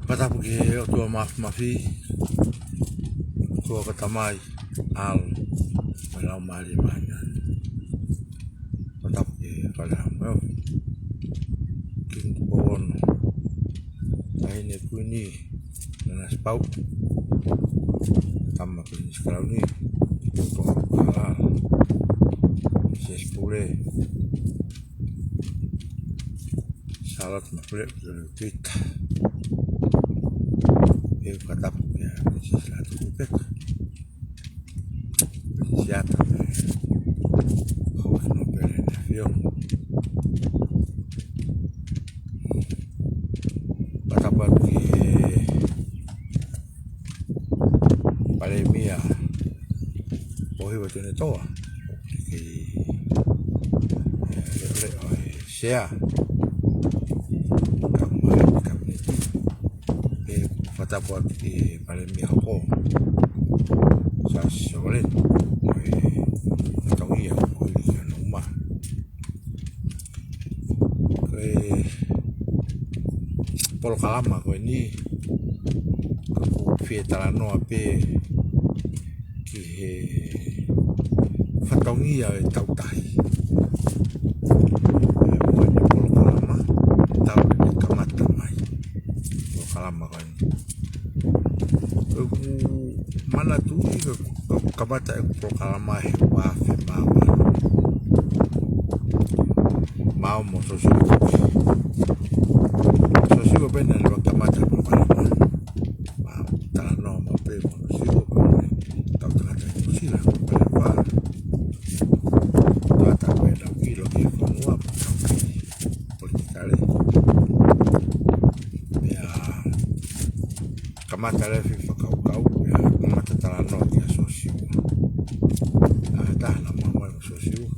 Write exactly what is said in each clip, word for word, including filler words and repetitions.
Fakatapu ki he ʻOtua Mafimafi, ʻOtua ko e Tamai, ʻAlo, mo e Laumālie Māʻoniʻoni. Fakatapu ki he Fale Alea mo e Kingi Tupou Ono, Taʻahine Kuini Nanasipauʻu, Tama Pilinisi Kalauni, Tupou Kala, Sesipule, Sālote Mafileʻo Tuita. ʻE fakatapu kia Pilinisesi Lātūkuipeka, Pilinisesi Siata, Houʻeiki Nōpele ʻEne ʻAfio. Fakatapu atu ki he Palēmia Pōhiva Tune Toa, ki he, ʻe, leʻoleʻo e Sea, kae ʻumaʻā e Kapineti. ʻE fakatapu atu ki he Palēmia Hoko, Siaosi Sovale, mo e fatongia ʻoku ʻi hono uma. Ko e polokalama ko eni, ʻoku fie talanoa pē ki he fatongia ʻo e tautahi. ʻE, mo eni polokalama, talu ʻene kamata mai. Polokalama ko eni. ʻOku ou manatuʻi ko e, ko e kamata ʻeku polokalama he ua afe mā valu. Maʻu mo Sosiua. Sosiua pē naʻe lava kamata e polokalama. Maʻu talanoa maʻu pē mo Sosiua pea mo e kau tangata ʻi Nuʻusila, pea leva. Toʻatā pē ʻenau ʻilo ki he fonua, politikale. Pea kamata leva e fakakaukau, pea kamata talanoa kia Sosiua. ʻA e taha naʻa mau mai mo Sosiua.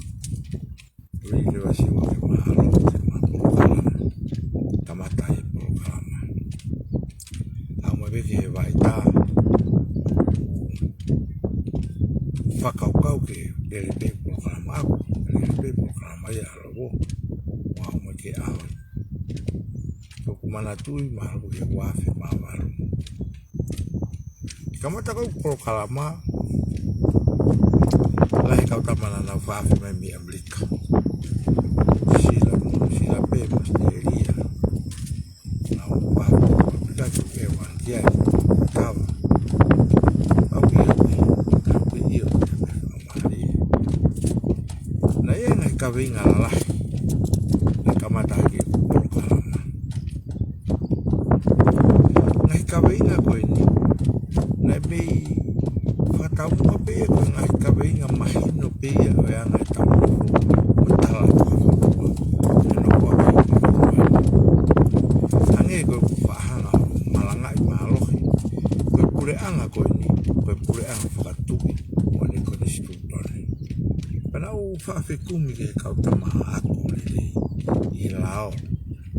Ui leva Siua ke mahalo, ke ma polokalama. Kamata e polokalama. ʻAu mai pē ki he vaʻe tā, fakakaukau ke lele pē polokalama ʻaku, lele pē polokalama ia ʻa Lovo. ʻO aʻu mai ki he ʻaho ni. ʻOku ou manatuʻi mahalo ko e ua afe mā valu. Kamata ko e polokalama, lahi e kau tama naʻa nau fakaafeʻi mai mei ʻAmelika. Sila mo, Sila pē mo ʻAositelēlia. Nau fakaafeʻi mai pē ka tu e wan kia e kava. ʻAu ia, ʻaku ia, ʻaku ia. Naʻe ʻi ai e ngaahi kaveinga lalahi naʻe kamata hake e polokalama. Ngaahi kaveinga ko eni, naʻe mei fakataumuʻa pē ia ko e ngaahi kaveinga mahino pē ia ʻo e anga e taumuʻa mo e tala ʻa e fakakaukau. Hangē ko e faʻahinga malangaʻi mālohi, ko e puleʻanga ko eni, ko e puleʻanga fakatuʻi ʻo ʻene konisitūtone. Pea naʻa ku faʻa fekumi ki he kau tama ako lelei ʻi he lao.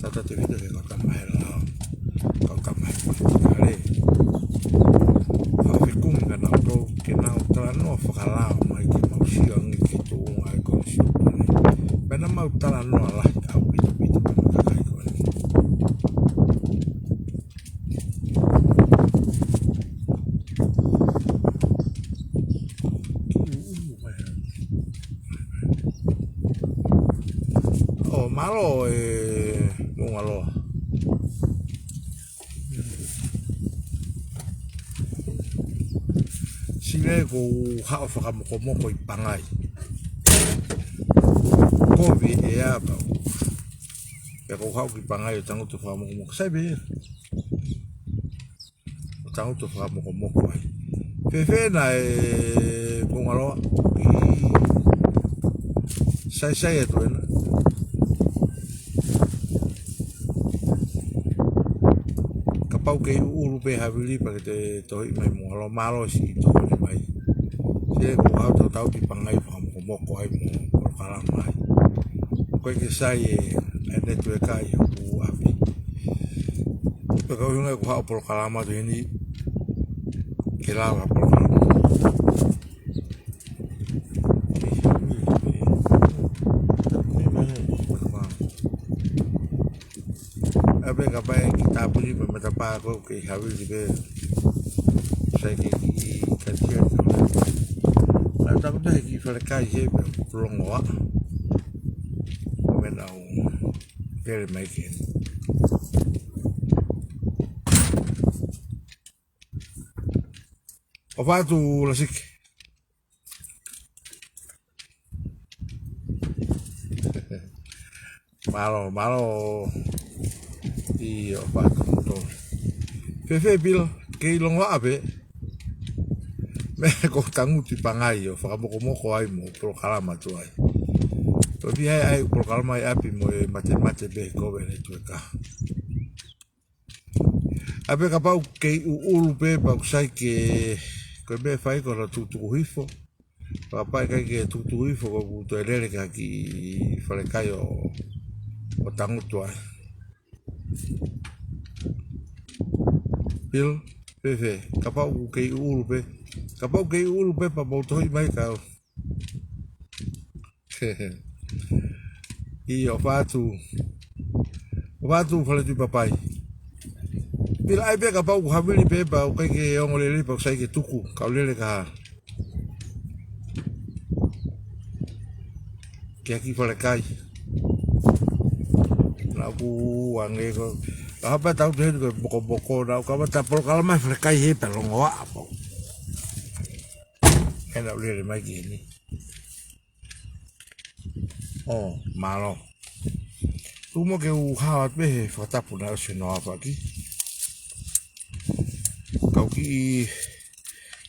Tautautefito ki he kau tama he lao, kau tama he politikale. Faʻa fekumi kia nautolu ke nau talanoa fakalao mai ke mau sio ange ki he tuʻunga ʻo e konisitūtone. Pea naʻa mau talanoa lahi ʻaupito pito pea mo e kakai ko eni. ʻO mālō e Moʻungaloa. Sile ko u haʻu ʻo fakamokomoko ʻi Pangai. Kovi e ʻea pau. Pea ko u haʻu ki Pangai ʻo tangutu ʻo fakamokomoko. Sai pē ia. ʻO tangutu ʻo fakamokomoko ai. Fēfē naʻe Moʻungaloa? ʻI, saisai atu ena. Kapau kei ʻuʻulu pē ha vili pea ke toe tohiʻi mai Moʻungaloa, mālō siʻi toʻo mai. Sile ko u haʻu ʻo tautau ki Pangai ʻo fakamokomoko ai mo polokalama ai. ʻOku ʻikai ke sai e, e netiueka ʻi hoku ʻapi. Pea ko e ʻuhinga ia ʻeku haʻu ʻo polokalama atu heni ke lava polokalama. ʻApē kapau ʻe kiʻi tāpuni pē matapā ko ē ke havili pē. Sai ke kiʻi kati atu. Naʻa tau tahi kiʻi falekai he pē longoaʻa. Ko e meʻa naʻa ku lele mai ki heni. ʻOfa atu Lasiki. Mālō, mālō. ʻIo, ʻofa atu. Fēfē Pila, kei longoaʻa pē. Meʻa ko e tangutu ʻi Pangai ʻo fakamokomoko ai mo polokalama atu ai. Ko e pehē ai ʻa e polokalama ʻi ʻapi mo e matemate pē ko ē ne tueka. ʻApē kapau kei ʻuʻulu pē pea ʻoku sai ke, ko e meʻa fai ko ʻena tukutuku hifo. Pea kapau ʻe ʻikai ke tukutuku hifo ko ʻeku toe lele ki ha kiʻi falekai ʻo, ʻo tangutu ai. Pila, fēfē, kapau ʻoku kei ʻuʻulu pē. Kapau kei ʻuʻulu pē pea mou tohi mai kau. ʻIo, ʻofa atu. ʻOfa atu Faletuʻi Papai. Pila, ʻai pē kapau ʻoku havili pē pea ʻoku ʻikai ke ongo lelei pea ʻoku sai ke tuku. Kau lele ki ha kiʻi falekai. Naʻa ku ange ko. Ka hapa tau te he ko e mokomoko naʻa ku kamata polokalama he falekai he pē longoaʻa pau. ʻE naʻa ku lele mai ki heni. ʻO, mālō. Tuku muʻa ke u hao atu pē he fakatapu naʻe ʻosi hono aofaki. Kau kiʻi,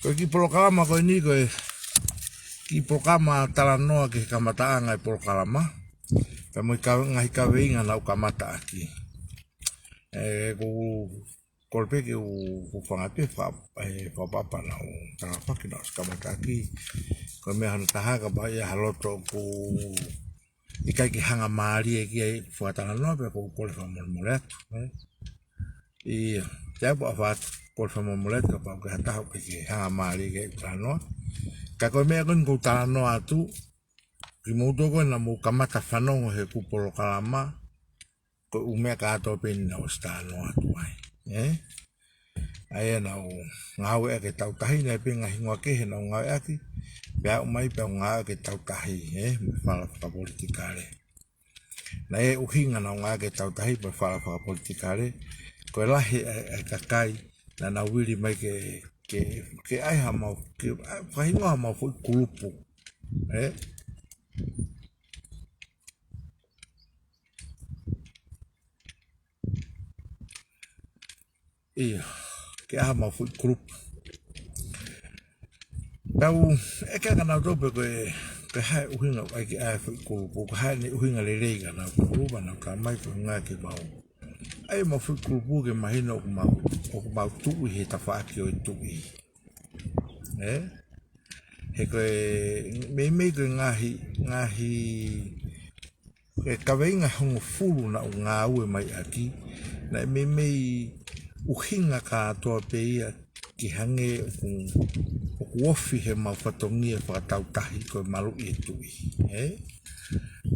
ko e kiʻi polokalama ko eni ko e kiʻi polokalama talanoa ki he kamataʻanga e polokalama. Pea mo e ka-, ngaahi kaveinga naʻa ku kamata ʻaki. ʻE, ko kole pē ke u, u fanga pē fa-, ʻe, fakaʻapaʻapa naʻa ku tangapaki naʻa ku kamata ʻaki. Ko e meʻa hono taha kapau ʻe ʻi ai ha loto ʻoku ʻikai ke hanga mālie ki ai ʻeku fakatalanoa pea ʻoku ou kole fakamolemole atu, ē. ʻIo, te u ʻofa atu, kole fakamolemole atu kapau ʻoku ʻi ai ha taha ʻoku ʻikai ke hanga mālie ki ai ʻeku talanoa. Ka ko e meʻa ko eni ʻoku ou talanoa atu, kimoutolu ko ē naʻa mou kamata fanongo heʻeku polokalama, ko e ʻū meʻa kātoa pē eni naʻa ku ʻosi talanoa atu ai, ē? ʻA ia naʻa ku ngāueʻaki e Tautahi, naʻe pē ngaahi hingoa kehe naʻa ku ngāueʻaki, pea aʻu mai pea u ngāueʻaki e Tautahi, ē? Mo e fala fakapolitikale. Naʻe ʻuhinga naʻa ku ngāueʻaki e Tautahi mo e fala fakapolitikale, ko e lahi e, e kakai naʻa nau vili mai ke, ke, ke ʻai ha mau, ke, ʻai, fakahingoa ha mau foʻi kulupu, ē? ʻIo, ke ʻai ha mau foʻi kulupu. Pea u, ʻeke ʻaki ʻe nautolu pe ko e, ko e hā e ʻuhinga ʻoku ʻai ke ʻai e foʻi kulupu, ko e hā ʻene ʻuhinga lelei kia nautolu, pea nau talamai ko e ʻuhinga ke mau ʻai e mau foʻi kulupu ke mahino ʻoku mau, ʻoku mau tuʻu ʻi he tafaʻaki ʻo e tuʻi. Ē? He ko e, meimei ko e ngaahi, ngaahi, ko e kaveinga hongofulu naʻa ku ngāue mai ʻaki, naʻe meimei ʻuhinga kātoa pē ia ke hangē ʻoku, ʻoku ofi he mau fatongia fakatautahi ko e maluʻi e tuʻi, ē?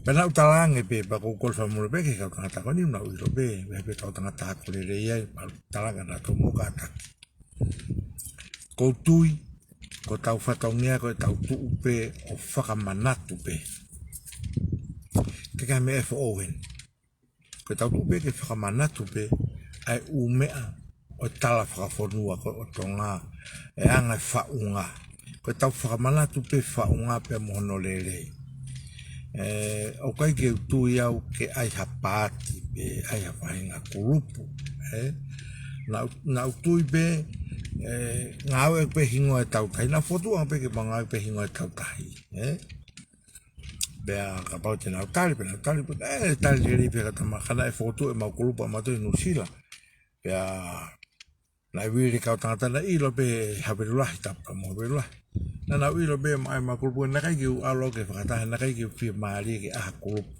Pea naʻa ku talaange pē, pea ʻoku ou kole fakamolemole pē ki he kau tangata ko eni, naʻa nau ʻilo pē, pea pē kau tangata ako lelei ai, pea talaange naʻa nau mo kātaki. ʻOku ou tui, ko ʻetau fatongia ko ʻetau tuʻu pē ʻo fakamanatu pē. Ke ka me e fo oven. Ko ʻetau tuʻu pē ke fakamanatu pē ʻa e ʻū meʻa ʻo e tala fakafonua ko ē ʻo Tonga, e anga e faʻunga. Ko ʻetau fakamanatu pē faʻunga pea mo hono lelei. Ē, ʻoku ʻikai ke u tui au ke ʻai ha paati pe ʻai ha faʻahinga kulupu, ē. Naʻa ku, naʻa ku tui pē, ē, ngāueʻaki pē hingoa e Tautahi. Naʻa ku fokotuʻu ange pē ke mau ngāueʻaki pē hingoa e Tautahi, ē. Pea kapau te nau tali, pea nau tali, pea, ē, tali lelei pē ka tama, ka naʻe fokotuʻu e mau kulupu ʻamautolu ʻi Nuʻusila. Pea naʻe vili kau tangata naʻe ʻilo pē Havelulahi, tapu mo Havelulahi. Naʻa nau ʻilo pē maʻa e mau kulupu, naʻe ʻikai ke u ʻalu au ke fakataha, naʻe ʻikai ke u fiemālie ke ʻai ha kulupu.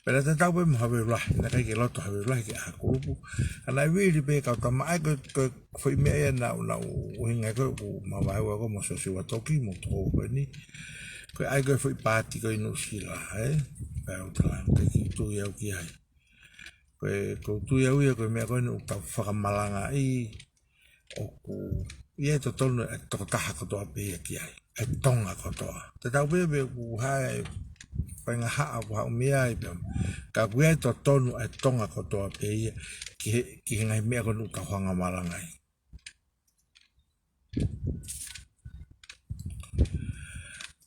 Pea naʻe tatau pē mo Havelulahi, naʻe ʻikai ke loto Havelulahi ke ʻai ha kulupu. Ka naʻe vili pē kau tama, ʻa ia ko e, ko e foʻi meʻa ia naʻa, naʻa ku ʻuhinga ko ē ʻoku ma vaeua ko ē mo Siosiua Toki, mo Toko ko eni. Ko e ʻai ko ē foʻi paati ko ē ʻi Nuʻusila, ē? Pea u talaange, ʻikai ke u tui au ki ai. Ko e, ʻoku ou tui au ia ko e meʻa ko eni ʻoku tau fakamalangaʻi, ʻoku ʻi ai e totonu ʻa e tokotaha kotoa pē ia ki ai, ʻa e Tonga kotoa. Tatau pē pe ʻoku hā e faʻahinga haʻa ʻoku haʻu mei ai pē. Ka ʻoku ʻi ai e totonu ʻa e Tonga kotoa pē ia ki he, ki he ngaahi meʻa ko eni ʻoku tau fakamalangaʻi.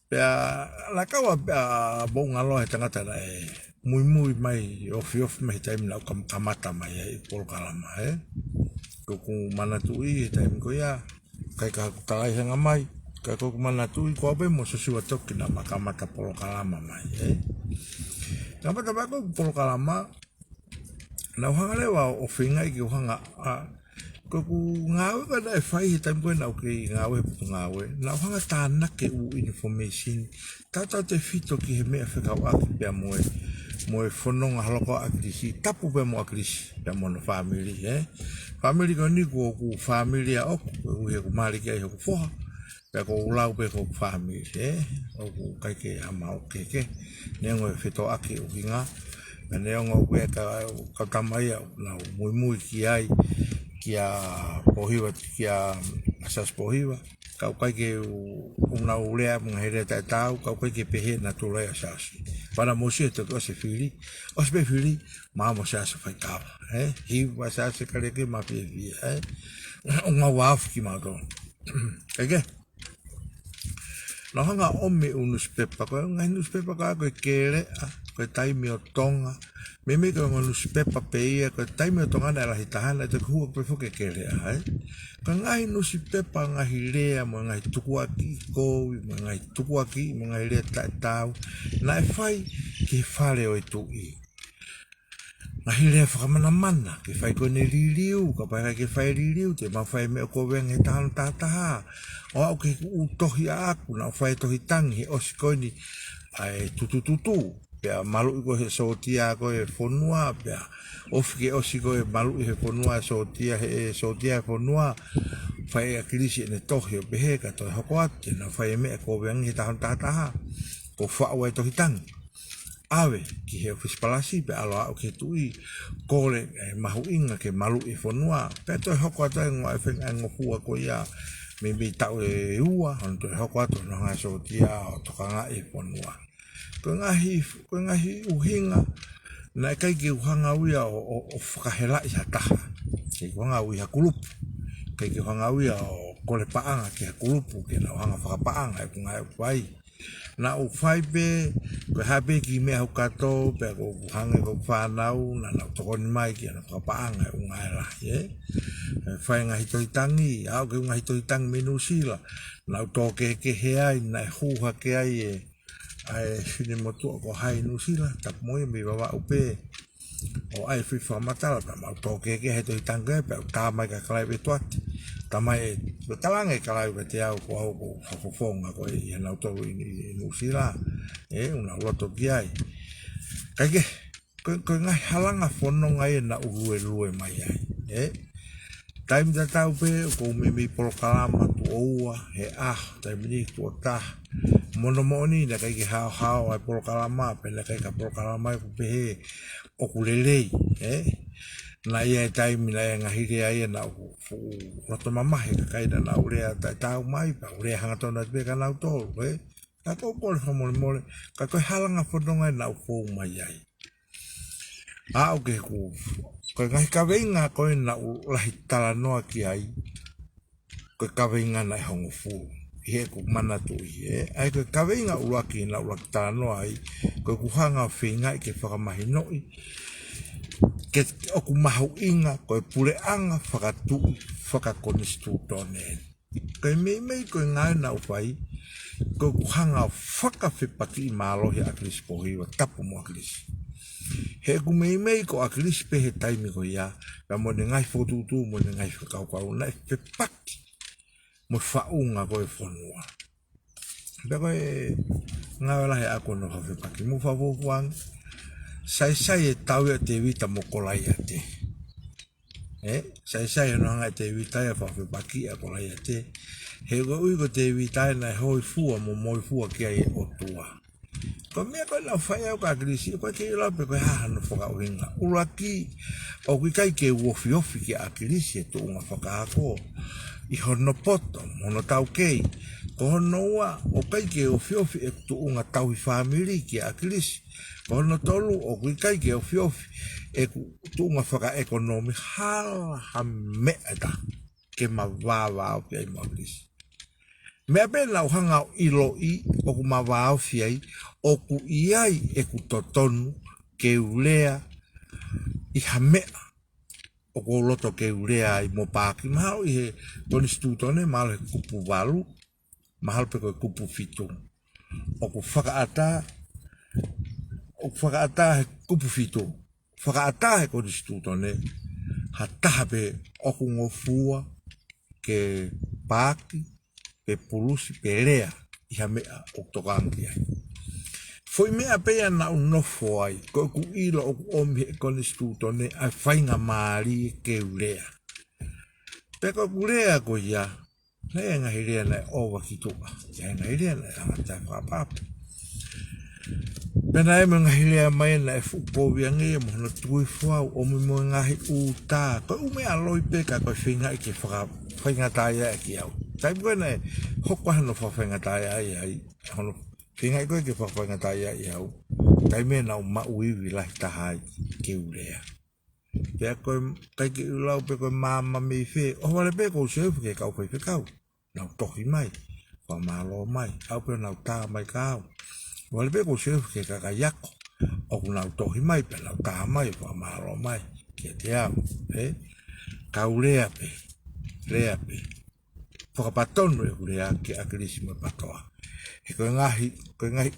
Pea naʻe kau ʻa, ʻa Moʻungaloa he tangata naʻe muimui mai, ofiofi mai he taimi naʻa ku kam-, kamata mai ai e polokalama, ē. ʻOku ou manatuʻi he taimi ko ia, ʻikai ke u talaʻi hanga mai, ka ʻoku ou manatuʻi ko au pē mo Siosiua Toki naʻa ma kamata polokalama mai, ē. Kamata mai ko e polokalama, naʻa ku hanga leva ʻo feingaʻi ke u hanga ʻa, ko ʻeku ngāue ko ē naʻe fai he taimi ko ē naʻa ku kei ngāue he Potungāue, naʻa ku hanga tānaki e ʻū information, tautautefito ki he meʻa fekauʻaki pea mo e, mo e fononga holoki ʻa ʻAkilisi, tapu pea mo ʻAkilisi, pea mo hono fāmili, ē. Fāmili ko eni ʻoku ou fāmili ʻaʻaku, koeʻuhi he ʻoku mali ki ai hoku foha, pea ʻoku ou lau pē ko e fāmili, ē. ʻOku ʻikai ke hā mai ʻo kehekehe, neongo e fetōʻaki ʻuhinga, ka neongo ʻoku ʻi ai e kau, kau tama ia naʻa ku muimui ki ai, kia Pōhiva, kia Siaosi Pōhiva, ka ʻoku ʻikai ke u, ʻoku nau lea mo e ngaahi lea taʻetaau, ka ʻoku ʻikai ke pehē e natula ia ʻo Siaosi. Pea naʻa mo Siaosi toki ʻosi fili, ʻosi pē fili, ma mo Siaosi faikava, ē? Hiva Siaosi kale ke ma fiefia, ē? ʻO ngāue afu ki mautolu. Kae kehe, naʻa ku hanga ʻo ʻomi e ʻū nusipepa, ko e ngaahi nusipepa ko ē ko e Keleʻa, ko e Taimi ʻo Tonga, meimei ko e ongo nusipepa pē ia, ko e Taimi ʻo Tonga naʻe lahi taha, naʻe toki hū pē foki e Keleʻa, ē? Ko e ngaahi nusipepa, ngaahi lea, mo e ngaahi tukuakiʻi kovi, mo e ngaahi tukuakiʻi, mo e ngaahi lea taʻetaau, naʻe fai ki he fale ʻo e tuʻi. Ngaahi lea fakamanamana, ke fai ko eni e liliu, kapau ʻe ʻikai ke fai e liliu, te mau fai e meʻa ʻoku ʻoange he taha noa taha taha. ʻO aʻu ki he ʻū tohi ʻaʻaku, naʻa ku fai e tohi tangi, he ʻosi ko eni ʻa e tutututu, pea maluʻi ko ē he sōtia ko ē e fonua, pea ofi ke ʻosi ko ē maluʻi he fonua e sōtia, he sōtia e fonua, fai ʻe ʻAkilisi ʻene tohi ʻo pehē ka toe hoko atu, te nau fai e meʻa ʻoku ʻoange he taha noa taha taha, ko e faʻu ʻa e tohi tangi. ʻAve ki he ʻōfisi palasi, pea ʻalu ʻo aʻu ki he tuʻi, kole e mahuʻinga ke maluʻi e fonua, pea toe hoko atu e ngaahi fenga ngofua ko ia, meimei taʻu ʻe ua, hono toe hoko atu hono hanga ʻe he sōtia ʻo tokangaʻi e fonua. Ko e ngaahi, ko e ngaahi ʻuhinga, naʻe ʻikai ke u hanga au ia ʻo, ʻo, ʻo fakahelaʻi ha taha. ʻIkai ke u hanga au ia ha kulupu. ʻIkai ke u hanga au ia ʻo kole paʻanga ki ha kulupu, ke nau hanga fakapaʻanga ʻeku ngāue ʻoku fai. Naʻa ku fai pē, ko e hā pē kiʻi meʻa ʻoku ou kātoi, pea ʻoku ou hanga ko ʻeku fānau, naʻa nau tokoni mai ke nau fakapaʻanga ʻeku ngāue lahi, ē. ʻE fai e ngaahi tohi tangi, aʻu ki he ngaahi tohi tangi mei Nuʻusila, naʻa ku tō kehekehe ai, naʻe hū hake ai e, ʻa e finemotuʻa ko Hai Nuʻusila, tapu mo ia mei Vavaʻu pē, ʻo ʻai e foʻi fakamatala, pea mau tō kehekehe he tohi tangi ko ē, pea u tā mai kia Kalaiuetuate. Tā mai e, pea talaange ʻe Kalaiuetuate kiate au ko au ko e fakafofonga ko ē ʻia nautolu ʻi, ʻi, ʻi Nuʻusila. Ē, ʻoku nau loto ki ai. Kae kehe, ko e, ko e ngaahi halanga fononga ia naʻa ku luelue mai ai. Ē? Taimi tatau pē, ʻoku ou meimei polokalama tuʻo ua he ʻaho, taimi ni tuʻo taha. Moʻoni moʻoni, naʻe ʻikai ke haohaoa e polokalama, pea naʻe ʻikai ke polokalama ia ʻoku pehē ʻoku lelei, ē? Naʻe ʻi ai e taimi naʻe ngaahi lea ia naʻa ku fuʻu loto mamahi he kakai naʻa nau lea taʻetaau mai, pea u lea hangatonu atu pē kia nautolu, ē? Ka ʻoku ou kole fakamolemole, ka ko e halanga fononga ia naʻa ku fou mai ai. Aʻu ki heʻeku, ko e ngaahi kaveinga ko ē naʻa ku lahi talanoa ki ai, ko e kaveinga naʻe hongofulu, ʻi heʻeku manatuʻi, ē. ʻA ia ko e kaveinga ʻuluaki naʻa ku lahi talanoa ai, ko ʻeku hanga ʻo feingaʻi ke fakamahinoʻi, ke ʻoku mahuʻinga, ko e puleʻanga fakatuʻi, fakakonisitūtone. Ko e meimei ko e ngāue naʻa ku fai, ko ʻeku hanga ʻo fakafepakiʻi mālohi ʻa ʻAkilisi Pōhiva, tapu mo ʻAkilisi. He ʻoku meimei ko ʻAkilisi pē he taimi ko ia, pea mo ʻene ngaahi fokotuʻutuʻu, mo ʻene ngaahi fakakaukau, naʻe fepaki mo e faʻunga ko ē e fonua. Pea ko e ngāue lahi ʻaʻaku hono fakafepaki, mou fakafuofua ange, saisai e tauhi ʻa Tēvita mo Kolaiate. Ē, saisai hono hanga ʻe Tēvita ia ʻo fakafepaki ʻa Kolaiate. He koeʻuhi ko Tēvita ia naʻe hōifua mo moifua ki ai e ʻOtua. Ko e meʻa ko ē naʻe fai ʻe ʻAkilisi, ʻoku ʻikai ke u lau pe ko e hā hano fakaʻuhinga. ʻUluaki, ʻoku ʻikai ke u ofiofi kia ʻAkilisi he tuʻunga fakaako ʻi hono poto mo hono taukei. Ko hono ua, ʻoku ʻikai ke ofiofi ʻeku tuʻunga tauhi fāmili kia ʻAkilisi. Ko hono tolu, ʻoku ʻikai ke ofiofi ʻeku tuʻunga fakaʻekonōmika. Hala ha meʻa ʻe taha ke ma vāvāofi ai mo ʻAkilisi. Meʻa pē naʻa ku hanga ʻo ʻiloʻi ʻoku ma vāofi ai, ʻoku ʻi ai ʻeku totonu ke u lea ʻi ha meʻa ʻoku ou loto ke u lea ai mo paaki. Mahalo ʻi he Konisitūtone, mahalo he kupu valu, mahalo pē ko e kupu fitu. ʻOku fakaʻatā, ʻoku fakaʻatā he kupu fitu. Fakaʻatā he Konisitūtone ha taha pē ʻoku ngofua ke paaki, pe pulusi, pe lea ʻi ha meʻa ʻoku tokanga ki ai. Foʻi meʻa pē ia naʻa ku nofo ai, ko ʻeku ʻilo ʻoku ʻomi he Konisitūtone ʻa e faingamālie ke u lea. Pea ko ʻeku lea ko ia, naʻe ʻi ai e ngaahi lea naʻe ʻova ki tuʻa, ʻi ai e ngaahi lea naʻe ʻikai ngata ai fakapapu. Pea naʻe ʻi ai mo e ngaahi lea mai naʻe fuʻu kovi ange mo hono tuku hifo au, ʻomi mo e ngaahi ʻū tā. Ko e ʻū meʻa loi pē ka ko e feingaʻi ke fakafaingataʻaʻia ki au. Taimi ko ē naʻe hoko ai hono fakafaingataʻaʻia ai, hono feingaʻi ko ē ke fakafaingataʻaʻia au, taimi ē naʻa ku maʻu ivi lahi taha ai ke u lea. Pea ko e ʻikai ke u lau pe ko e maama mei fē, ʻohovale pē ʻoku ou sio hifo ki he kau faifekau, nau tohi mai, fakamālō mai, ʻaʻu pē nau tā mai kia au. ʻOhovale pē ʻoku ou sio hifo ki he kakai ako, ʻoku nau tohi mai, pea nau tā mai, fakamālō mai kiate au, ē? Ka u lea pē, lea pē. Fakapatonu ʻeku lea kia ʻAkilisi mo e PATOA. He ko e ngaahi, ko e ngaahi,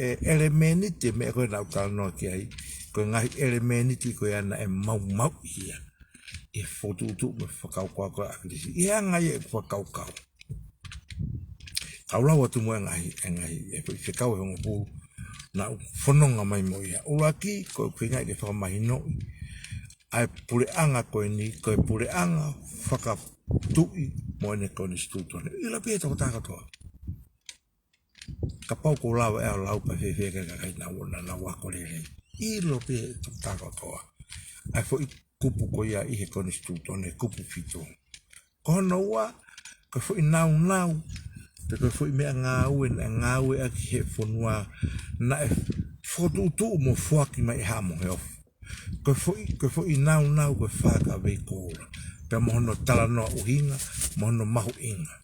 ʻe, ʻelemēniti e meʻa ko ē naʻa ku talanoa ki ai, ko e ngaahi ʻelemēniti ko ia naʻe maumauʻi ia ʻi he fokotuʻutuʻu mo e fakakaukau ko ē ʻa ʻAkilisi. ʻI he anga ia ʻeku fakakaukau. Ka u lau atu mo e ngaahi, e ngaahi, e foʻi fekau ʻe hongofulu naʻa ku fononga mai mo ia. ʻUluaki, ko ʻeku feingaʻi ke fakamahinoʻi ʻa e puleʻanga ko eni, ko e puleʻanga fakatuʻi mo ʻene Konisitūtone. ʻIlo pē ʻe he tokotaha kotoa. Kapau ʻoku ou lava ʻe au ʻo lau pē fēfē ki he kakai naʻa nau ako lelei. ʻIlo pē ʻe he tokotaha kotoa ʻa e foʻi kupu ko ia ʻi he Konisitūtone, kupu fitu. Ko hono ua, ko e foʻi nāunau, pe ko e foʻi meʻangāue naʻe ngāueʻaki he fonua naʻe fokotuʻutuʻu mo foaki mai ʻe Haʻa Moheofo. Ko e foʻi, ko e foʻi nāunau ko e Fakaveikoula. Pea mo hono talanoa ʻuhinga, mo hono mahuʻinga.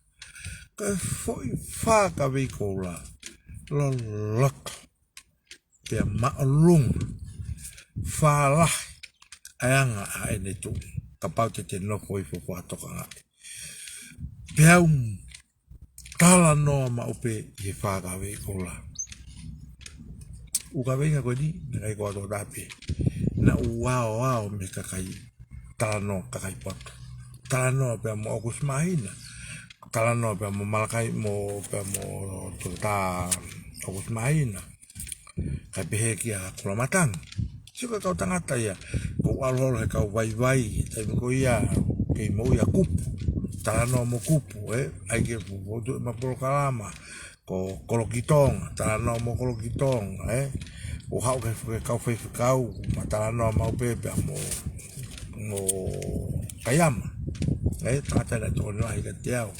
Ko e foʻi Fakaveikoula loloto, pea māʻolunga, fālahi ʻa e anga ʻa ʻene tuʻi, kapau te te nofo hifo ʻo fakatokangaʻi. Pea u talanoa maʻu pē ʻi he Fakaveikoula. ʻŪ kaveinga ko eni, naʻe ʻikai ko ha tokotaha pē. Naʻa ku aoao mei he kakai talanoa, kakai poto. Talanoa pea mo ʻOkusi Māhina. Talanoa pea mo Malakai, mo, pea mo Toketā ʻOkusi Māhina. Kae pehē kia Kulamatanga. Sio ki he kau tangata ia, ʻoku ou ʻalu holo he kau vaivai, taimi ko ia, kei moʻui ʻa Kupu. Talanoa mo Kupu, ē? ʻAi ke fu-, fokotuʻu ʻema polokalama, ko Kolokitonga, talanoa mo Kolokitonga, ē? ʻO haʻu ki he kau faifekau, ma talanoa maʻu pē pea mo, mo Kaiama. Ē, tangata naʻe tokoni lahi kiate au.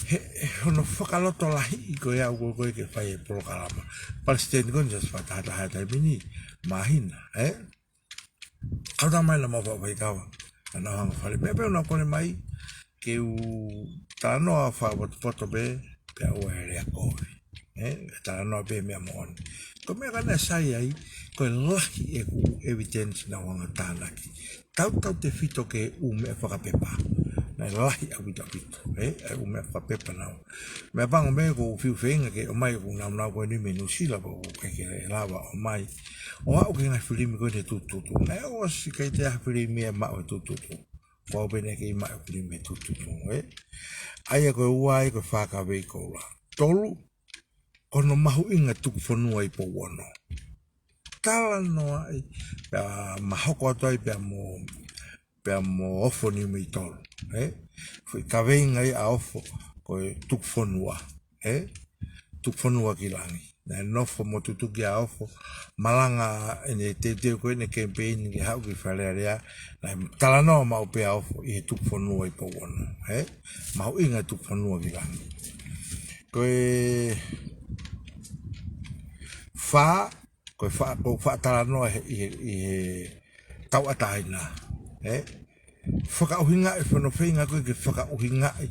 He, he hono fakalotolahiʻi ko ia ʻoku ou kole ke fai e polokalama. Palesiteni ko eni ʻosi fakatahataha he taimi ni, Māhina, ē? Kau tā mai naʻa mau faifekau, naʻa nau hanga fale. Pea pea naʻa nau kole mai, ke u talanoa fakapotopoto pē, pea ʻoua ʻe lea kovi. Ē, talanoa pē meʻa moʻoni. Ko e meʻa ko ē naʻe sai ai, ko e lahi ʻeku evidence naʻa ku hanga tānaki. Tautautefito ki he ʻū meʻa fakapepa. Naʻe lahi ʻaupito ʻaupito, ē, ʻa e ʻū meʻa fakapepa naʻa ku. Meʻapango mei he ʻoku ou fiu feinga ke ʻomai ʻeku nāunau ko eni mei Nuʻusila, pea ʻoku ʻikai ke lava ʻo ʻomai. ʻO aʻu ki he ngaahi filimi ko eni he tututu. Naʻe ʻosi ʻikai toe ʻi ai ha filimi ia ʻe maʻu he tututu. Ko au pē naʻe kei maʻu e filimi he tututu, ē. ʻA ia ko e ua ia ko e Fakaveikoula. Tolu, ko hono mahuʻinga e tuku fonua ʻi Pouono. Talanoaʻi, pea ma hoko atu ai pea mo, pea mo Ofo Niumeitolo, ē? Foʻi kaveinga ia ʻa Ofo, ko e tuku fonua, ē? Tuku fonua ki langi. naʻe nofo mo tutuki ʻa Ofo, malanga ʻene teuteu ko ʻene kemipeini ke haʻu ki Fale Alea, naʻe talanoa maʻu pē ʻa Ofo ʻi he tuku fonua ʻi Pouono, ē? Mahuʻinga e tuku fonua ki langi. Ko e fā, ko e fā, ko e fā talanoa he, ʻi he, ʻi he tauʻatāina, ē? Fakaʻuhingaʻi, fano feinga ko ē ke fakaʻuhingaʻi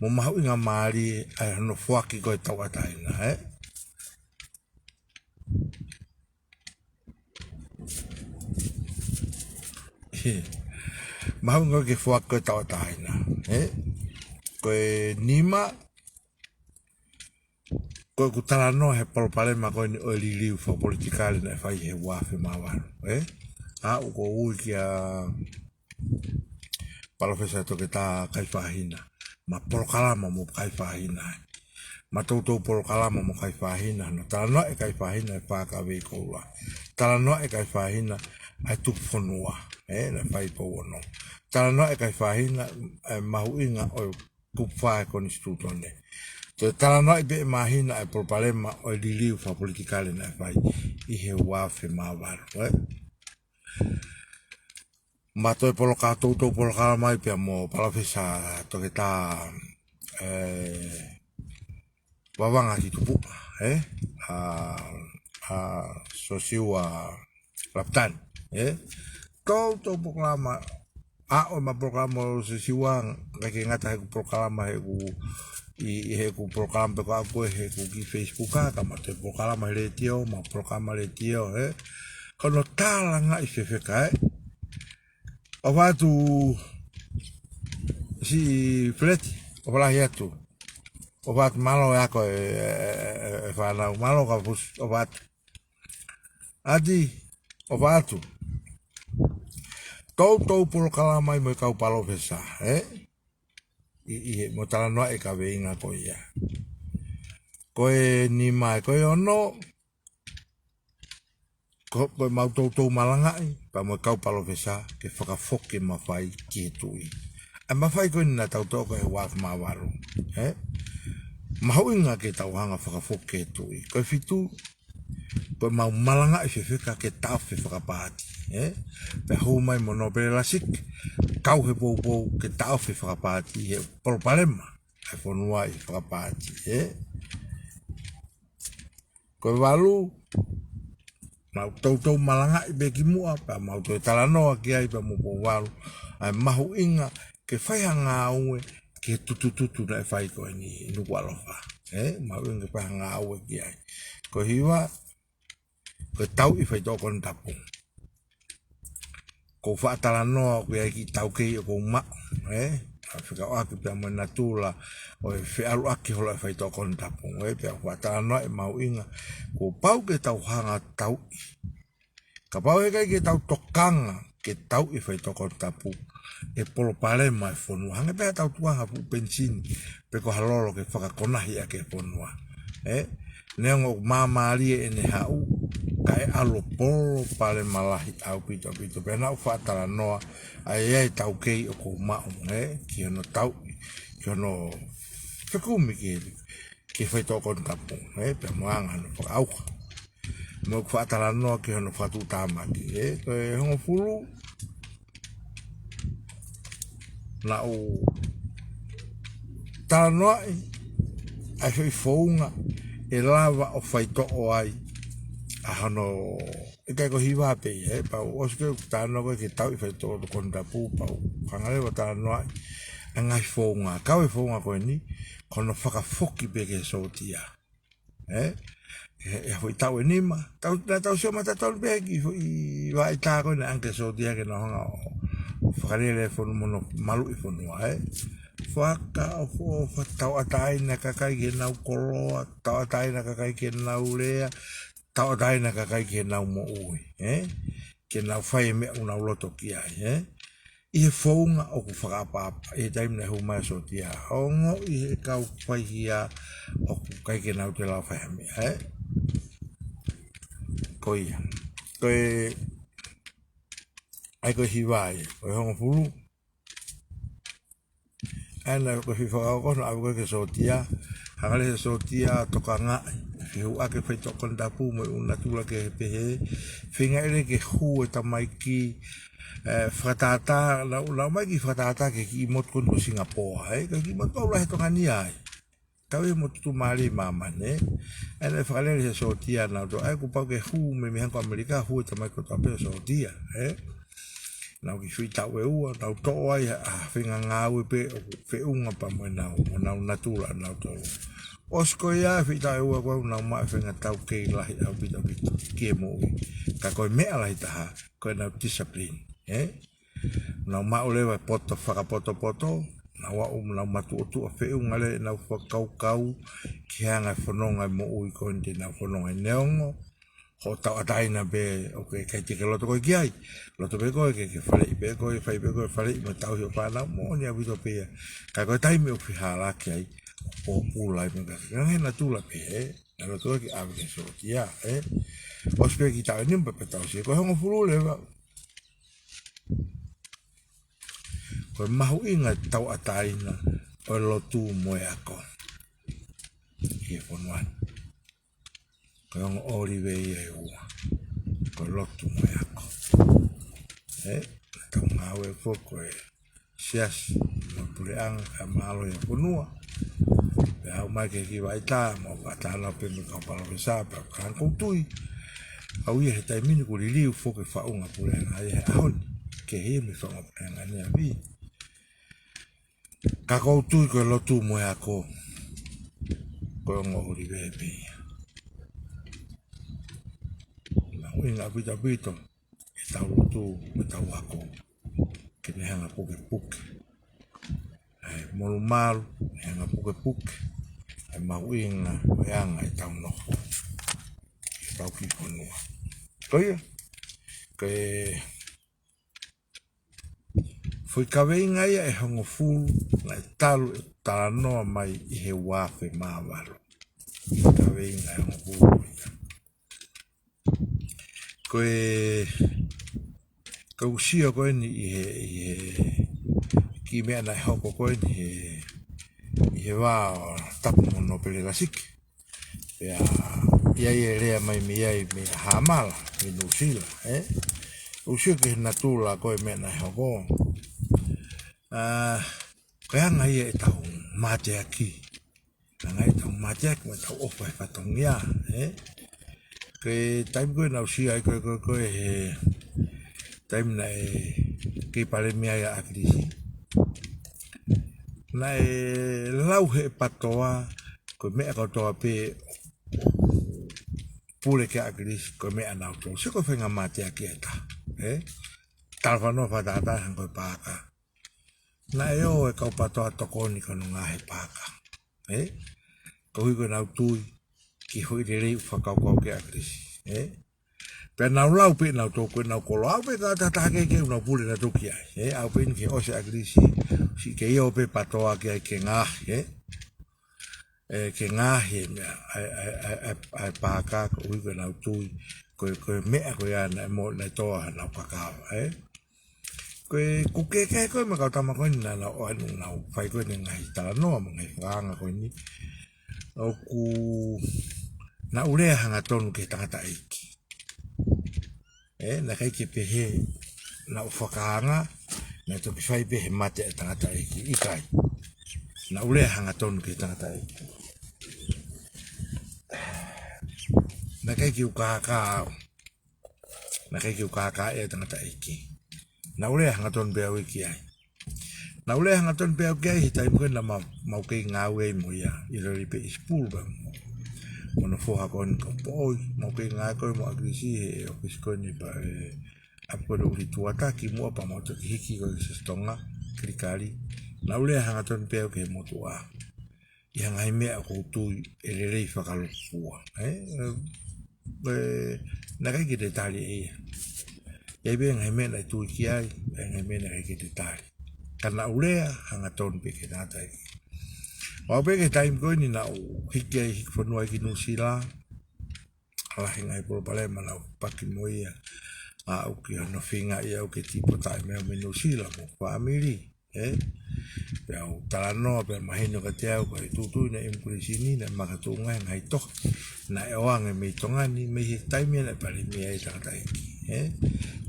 mo mahuʻingamālie ʻa hono foaki ko ē tauʻatāina, ē? Mahuʻinga ko ē ke foaki ko ē tauʻatāina, ē? Ko e nima, ko ʻeku talanoa he palopalema ko eni ʻo e liliu fakapolitikale naʻe fai he ua afe mā valu, ē? Aʻu ko ē ʻo ui kia Palōfesa Toketā Kaifahina, ma polokalama mo Kaifahina ai. Ma toutou polokalama mo Kaifahina, hono talanoaʻi ʻe Kaifahina e fā kavei koula. Talanoaʻi ʻe Kaifahina ʻa e tuku fonua, ē, naʻe fai Pouono. Talanoaʻi ʻe Kaifahina e mahuʻinga ʻo e kupu fā e Konisitūtone. Toe talanoaʻi pē ʻe Mahina e palopalema ʻo e liliu fakapolitikale naʻe fai ʻi he ua afe mā valu, ē? Ma toe poloka-, toutou polokalama ai pea mo Palōfesa Toketā, ē, Vavanga Kitupuʻa, ē? ʻA, ʻa Sosiua Lapitani, ē? Toutou polokalama, aʻu ma polokalama ʻo Sosiua, ʻikai ke ngata heʻeku polokalama heʻeku, ʻi, ʻi heʻeku polokalama pē ko ē ʻaku heʻeku ki Facebook, ka ma toe polokalama he letiō, ma polokalama letiō, ē? Ko hono tālangaʻi fefeka, ē? ʻOfa atu siʻi Feleti, ʻofa lahi atu. ʻOfa atu, mālō e ako e, e, e, e fānau, mālō Kapusi, ʻofa atu. ʻAti, ʻofa atu. Toutou polokalama ai mo e kau palōfesa, ē? ʻI, ʻi he mo talanoaʻi e kaveinga ko ia. Ko e nima, ko e ono, ko, ko ʻemau toutou malangaʻi pea mo e kau palōfesa ke fakafoki e mafai ki he tuʻi. ʻA e mafai ko eni naʻa tau toʻo ko ē he ua afe mā valu, ē? Mahuʻinga ke tau hanga ʻo fakafoki ki he tuʻi. Ko e fitu, ko ʻemau malangaʻi fefeka ke taʻofi e fakapaati, ē? Pea hū mai mo Nōpele Lasiki, kau he poupou ke taʻofi e fakapaati he palopalema ʻa e fonua ʻi he fakapaati, ē? Ko e valu, mau toutou malangaʻi pē kimuʻa, pea mau toe talanoa ki ai pea mo Pouvalu, ʻa e mahuʻinga ke fai ha ngāue ki he tutututu naʻe fai ko eni ʻi Nukuʻalofa, ē? Mahuʻinga ke fai ha ngāue ki ai. Ko e hiva, ko e tauʻi faitoʻo konatapu. ʻOku ou faʻa talanoa ʻoku ʻi ai e kiʻi taukei ʻoku ou maʻu, ē? ʻA e fekauʻaki pea mo e natula ʻo e feʻaluʻaki holo e faitoʻo konatapu, ē? Pea ʻoku ou faʻa talanoa e mahuʻinga kuo pau ke tau hanga ʻo tauʻi. Kapau heʻikai ke tau tokanga ke tauʻi e faitoʻo konatapu, ʻe palopalema e fonua. Hangē pē ha tau tukuange ha fuʻu penisini pe ko ha lolo ke fakakonahi ʻaki e fonua, ē? Neongo ʻoku māmālie ʻene haʻu, ka ʻe ʻalu ʻo palopalema lahi ʻaupito, ʻaupito. Pea naʻa ku faʻa talanoa, ʻa ia e taukei ʻoku ou maʻu, ē? Ki hono tauʻi, ki hono fekumi ki he, ki he faitoʻo konatapu, ē? Pea mo e anga hono fakaʻauha. Mo ʻeku faʻa talanoa ki hono fakatuʻutāmaki, ē? Ko e hongofulu, naʻa ku talanoaʻi ʻa e foʻi founga ʻe lava ʻo faitoʻo ai ʻa hono, ʻikai ko e hiva pē ia, ē? Pea u ʻosi ko ē ʻeku talanoa ko ē ki he tauʻi faitoʻo konatapu, pea u hanga leva ʻo talanoaʻi ʻa e ngaahi founga, kau e founga ko eni, ko hono fakafoki pē ki he sōtia. Ē? ʻE, ʻe foʻi taʻu ʻe nima. Tau, naʻa tau sio matatonu pē ki he foʻi vaʻa ʻita ko ē naʻe ʻange ki he sōtia ke nau hanga ʻo, ʻo fakalele e fonua mo hono maluʻi e fonua, ē? Fakaʻofoʻofa, tauʻatāina e kakai ki heʻenau koloa, tauʻatāina e kakai ki heʻenau lea, tauʻatāina e kakai ki heʻenau moʻui, ē? Ke nau fai e meʻa ʻoku nau loto ki ai, ē? ʻI he founga ʻoku fakaʻapaʻapa, ʻi he taimi naʻe hū mai ai e sōtia. Ongoʻi ʻe he kau faihia ʻoku ʻikai ke nau toe lava fai ha meʻa, ē? Ko ia. Ko e, ʻa ia ko e hiva ia, ko e hongofulu. ʻA ia naʻe ko e foʻi fakaʻofoʻofa naʻe ʻave ko ē ki he sōtia, hanga leva ʻe he sōtia ʻo tokangaʻi ke hū ʻaki e faitoʻo konatapu mo e ʻū natula kehe pehē. Feinga ʻele ke hū e tamaiki, ē, fakatātā, nau, nau ō mai ki he fakatātā ki he kiʻi motu ko eni ko Singapoa, ē, ka kiʻi motu ʻoku lahi e Tonga ni ai. Kau e motu tuʻumālie ʻi māmani, ē. ʻA ia naʻe fakalele he sōtia nautolu, ʻa ia kuo pau ke hū mei, mei he hanga ko ʻAmelika, hū e tamaiki kotoa pē ʻo sōtia, ē. Nau kiʻi foʻi taʻu ʻe ua, nau toʻo ai ha, ha faʻahinga ngāue pē ʻoku feʻunga pea mo ʻenau, mo ʻenau natula nautolu. ʻOsi ko ia e foʻi taʻu ʻe ua ko ē ʻoku nau maʻu e faʻahinga taukei lahi ʻaupito ʻaupito ki he moʻui. Ka ko e meʻa lahi taha, ko ʻenau discipline, ē? Nau maʻu leva e poto fakapotopoto, nau aʻu, nau matuʻotuʻa feʻunga leva ʻenau fakakaukau ki he anga e fononga e moʻui ko eni te nau fononga ai neongo hoʻo tauʻatāina pē, ʻoku ʻikai te ke loto koe ki ai. Loto pē koe ke, ke faleʻi pē koe, fai pē koe faleʻi mo tauhi hoʻo fānau, moʻoni ʻaupito pē ia. Ka ko e taimi ʻoku fehālaaki ai, ʻoku pōpula ai mo e kakai. Ka ko e natula pē, ē? Naʻe loto koe ke ʻave ki he sōtia, ē? ʻOsi pē kiʻi taʻu ʻe nima pea tau sio, ko e hongofulu leva. Ko e mahuʻinga e tauʻatāina ʻo e lotu mo e ako ʻi he fonua ni. Ko e ongo ʻōlive ia ʻe ua. Ko e lotu mo e ako. Ē, naʻa tau ngāue foki ko e siasi mo e puleʻanga, kae mālō e fonua. Pea aʻu mai ki he kiʻi vaʻa ʻita, mo e vaʻa tānaki pē mo e kau palōfesa, pea ko e hangē ʻoku ou tui, ʻa ia he taimi ni kuo liliu foki e faʻunga puleʻanga ia he ʻaho ni, kehe ia mei he faʻunga puleʻanga ni ʻapi. Ka ʻoku ou tui ko e lotu mo e ako, ko e ongo ʻōlive pē ia. Mahuʻinga ʻaupito ʻaupito ʻetau lotu mo ʻetau ako, ke ne hanga ʻo pukepuke ʻa e molumalu, ne hanga ʻo pukepuke ʻa e mahuʻinga ʻo e anga ʻetau nofo ʻi hotau kiʻi fonua. Ko ia, ko e foʻi kaveinga ia ʻe hongofulu naʻe talu ʻeku talanoa mai ʻi he ua afe mā valu. Kaveinga ʻe hongofulu ia. Ko e, ko ʻeku sio ko eni ʻi he, ʻi he kiʻi meʻa naʻe hoko ko eni he, ʻi he vā ʻo Tapu mo Nōpele Lasiki. Pea ʻi ai e lea mai mei ai mei Haʻamala, mei Nuʻusila, ē? ʻOku ou sio ki he natula ko e meʻa naʻe hoko. ʻA, ko e anga ia ʻetau mateaki. Anga ʻetau mateaki mo ʻetau ʻofa he fatongia, ē? Ko e taimi ko ē naʻa ku sio ai ko ē, ko ē, ko ē he taimi naʻe kei palēmia ai ʻa ʻAkilisi. Naʻe lau he PATOA, ko e meʻa kotoa pē pule ki ai ʻa ʻAkilisi, ko e meʻa naʻa ku sio ko e faʻahinga mateaki ʻe taha, ē? Talafanoa fakatātā hangē ko e paaka. Naʻe ō e kau PATOA tokoni ki hono ngaohi e paaka, ē? Koeʻuhi ko ʻenau tui ki he foʻi lelei ʻoku fakakaukau ki ai ʻa ʻAkilisi, ē? Pea nau lau pē nautolu ko ʻenau koloa, aʻu pē ki he taha kehekehe ʻoku nau pule nautolu ki ai, ē? Aʻu pē eni ki he ʻosi ʻa ʻAkilisi, siʻi kei ō pē PATOA ki ai ke ngaohi, ē? Ē, ke ngaohi e meʻa, ʻa e, ʻa e, ʻa e, ʻa e, ʻa e paaka, koeʻuhi ko ʻenau tui, ko e, ko e meʻa ko ia naʻe mo, naʻe tō ai honau kakava, ē? Ko e, ʻoku kehekehe ko ē mo e kau tama ko eni naʻa nau ō ʻo nau fai ko eni e ngaahi talanoa mo e ngaahi fakaanga ko eni. ʻOku, naʻa ku lea hangatonu ki he tangataʻeiki. Ē, naʻe ʻikai ke pehē naʻa ku fakaanga, naʻe toki fai pē he mate ʻa e tangataʻeiki, ʻikai. Naʻa ku lea hangatonu ki he tangataʻeiki. Naʻe ʻikai ke u kākā au. Naʻe ʻikai ke u kākā ʻe au e tangataʻeiki. Naʻa ku lea hangatonu pē au ki ai. Naʻa ku lea hangatonu pē au ki ai he taimi ko ē naʻa ma, ma kei ngāue ai mo ia, ʻi Lelei pē ʻIsipulu pea mo, mo hono foha ko eni ko Poʻoi, ma kei ngāue ko ē mo ʻAkilisi he ʻōfisi ko eni pea, ē, ʻapi ko ē ʻUlituʻa, kimuʻa pea mau toki hiki ko ē ki Siasi Tonga, Kilikali. Naʻa ku lea hangatonu pē au ki he motuʻa ʻi he ngaahi meʻa ʻoku ou tui ʻe lelei fakalūkufua, ē? Ē, naʻe ʻikai ke te tali ʻe ia. ʻI ai pē ngaahi meʻa naʻe tui ki ai, ʻi ai ngaahi meʻa naʻe ʻikai ke te tali. Ka naʻa ku lea hangatonu pē ki he tangataʻeiki. ʻO aʻu pē ki he taimi ko eni naʻa ku hiki ai, hiki fonua ai ki Nuʻusila. Lahi e ngaahi palopalema naʻa ku paki mo ia. Aʻu ki hono feingaʻi au ke tīpotaʻi mai mei Nuʻusila mo e fāmili, ē? Pea u talanoa, pea mahino kiate au ko e tuʻutuʻuni ʻa e immigration ni naʻe makatuʻunga he ngaahi tohi naʻe ʻoange mei Tonga ni, mei he taimi naʻe palēmia ai e tangataʻeiki. Ē?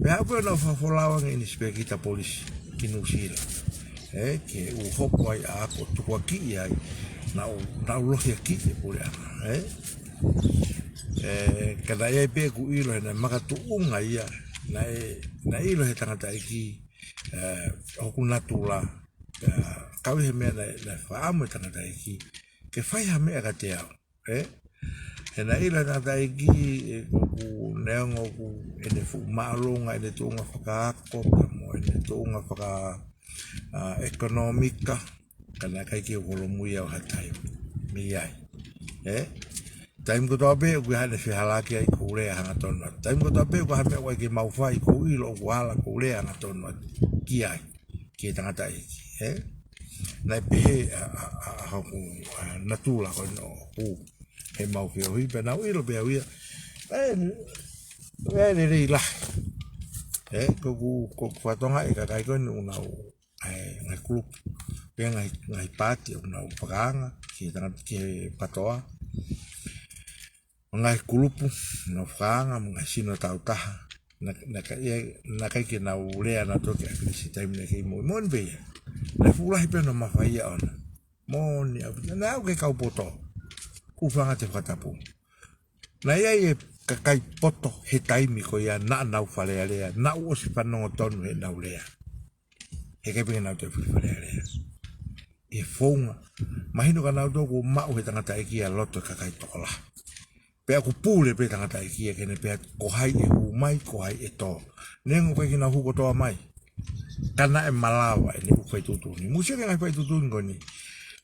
Pea haʻu pē ʻo nau fakafolau ange ʻe Inisipēkita Polisi ki Nuʻusila. Ē? Ke u hopo ai ʻa ako tukuakiʻi ai, naʻa ku, naʻa ku lohiakiʻi e puleʻanga. Ē? Ē, ka naʻe ʻi ai pē ʻeku ʻilo he naʻe makatuʻunga ia, naʻe, naʻe ʻilo he tangataʻeiki, ē, hoku natula, ē, kau he meʻa naʻe, naʻe fakaʻamu e tangataʻeiki ke fai ha meʻa kiate au, ē? He naʻe ʻilo e tangataʻeiki, ē, ko ʻeku neongo ʻoku ʻene fuʻu māʻolunga ʻene tuʻunga fakaako, pea mo ʻene tuʻunga faka, ā, ʻekonōmika, ka naʻe ʻikai ke u holomui au ha taimi mei ai. Ē? Taimi kotoa pē ʻoku ʻi ai haʻane fehālaaki ai, ʻoku ou lea hangatonu atu. Taimi kotoa pē ʻoku ʻi ai ha meʻa ʻoku ʻikai ke mau fai, ʻoku ou ʻilo ʻoku hala, ʻoku ou lea hangatonu atu ki ai, ki he tangataʻeiki. Ē? Naʻe pehē ʻa, ʻa, ʻa, ʻa hoku, ā, natula ko eni ʻoku, he mau feohi pē naʻa ku ʻilo pē au ia. Ē, ē, lelei lahi. Ē, ko ʻeku, ko ʻeku fatongia e kakai ko eni ʻoku nau ʻa e ngaahi kulupu, pe ngaahi, ngaahi paati ʻoku nau fakaanga ki he tangata, ki he PATOA. Ngaahi kulupu nau fakaanga mo e ngaahi sino tāutaha. Naʻa, naʻe ʻikai, naʻe ʻikai ke nau lea naʻa toki ʻa Kilisi taimi naʻe kei moʻui, moʻoni pē ia. Naʻe fuʻu lahi pē hono mafai ʻaʻana. Moʻoni ʻaupito, naʻe aʻu ki he kau poto. Hūfanga he fakatapu. Naʻe ʻi ai e kakai poto he taimi ko ia naʻa nau Fale Alea, naʻa ku ʻosi fanongo tonu heʻenau lea. He ʻikai pē ke nau toe fili Fale Alea. ʻI he founga, mahino kia nautolu kuo maʻu he tangataʻeiki ʻa e loto e kakai tokolahi. Pea ʻoku pule pē tangataʻeiki ia ke ne pehē ko hai ʻe hū mai, ko hai ʻe tō. Neongo ʻoku ʻikai ke nau hū kotoa mai, ka naʻe malava ʻene ʻū fai tuʻutuʻuni. Mou sio ki he ngaahi fai tuʻutuʻuni ko eni.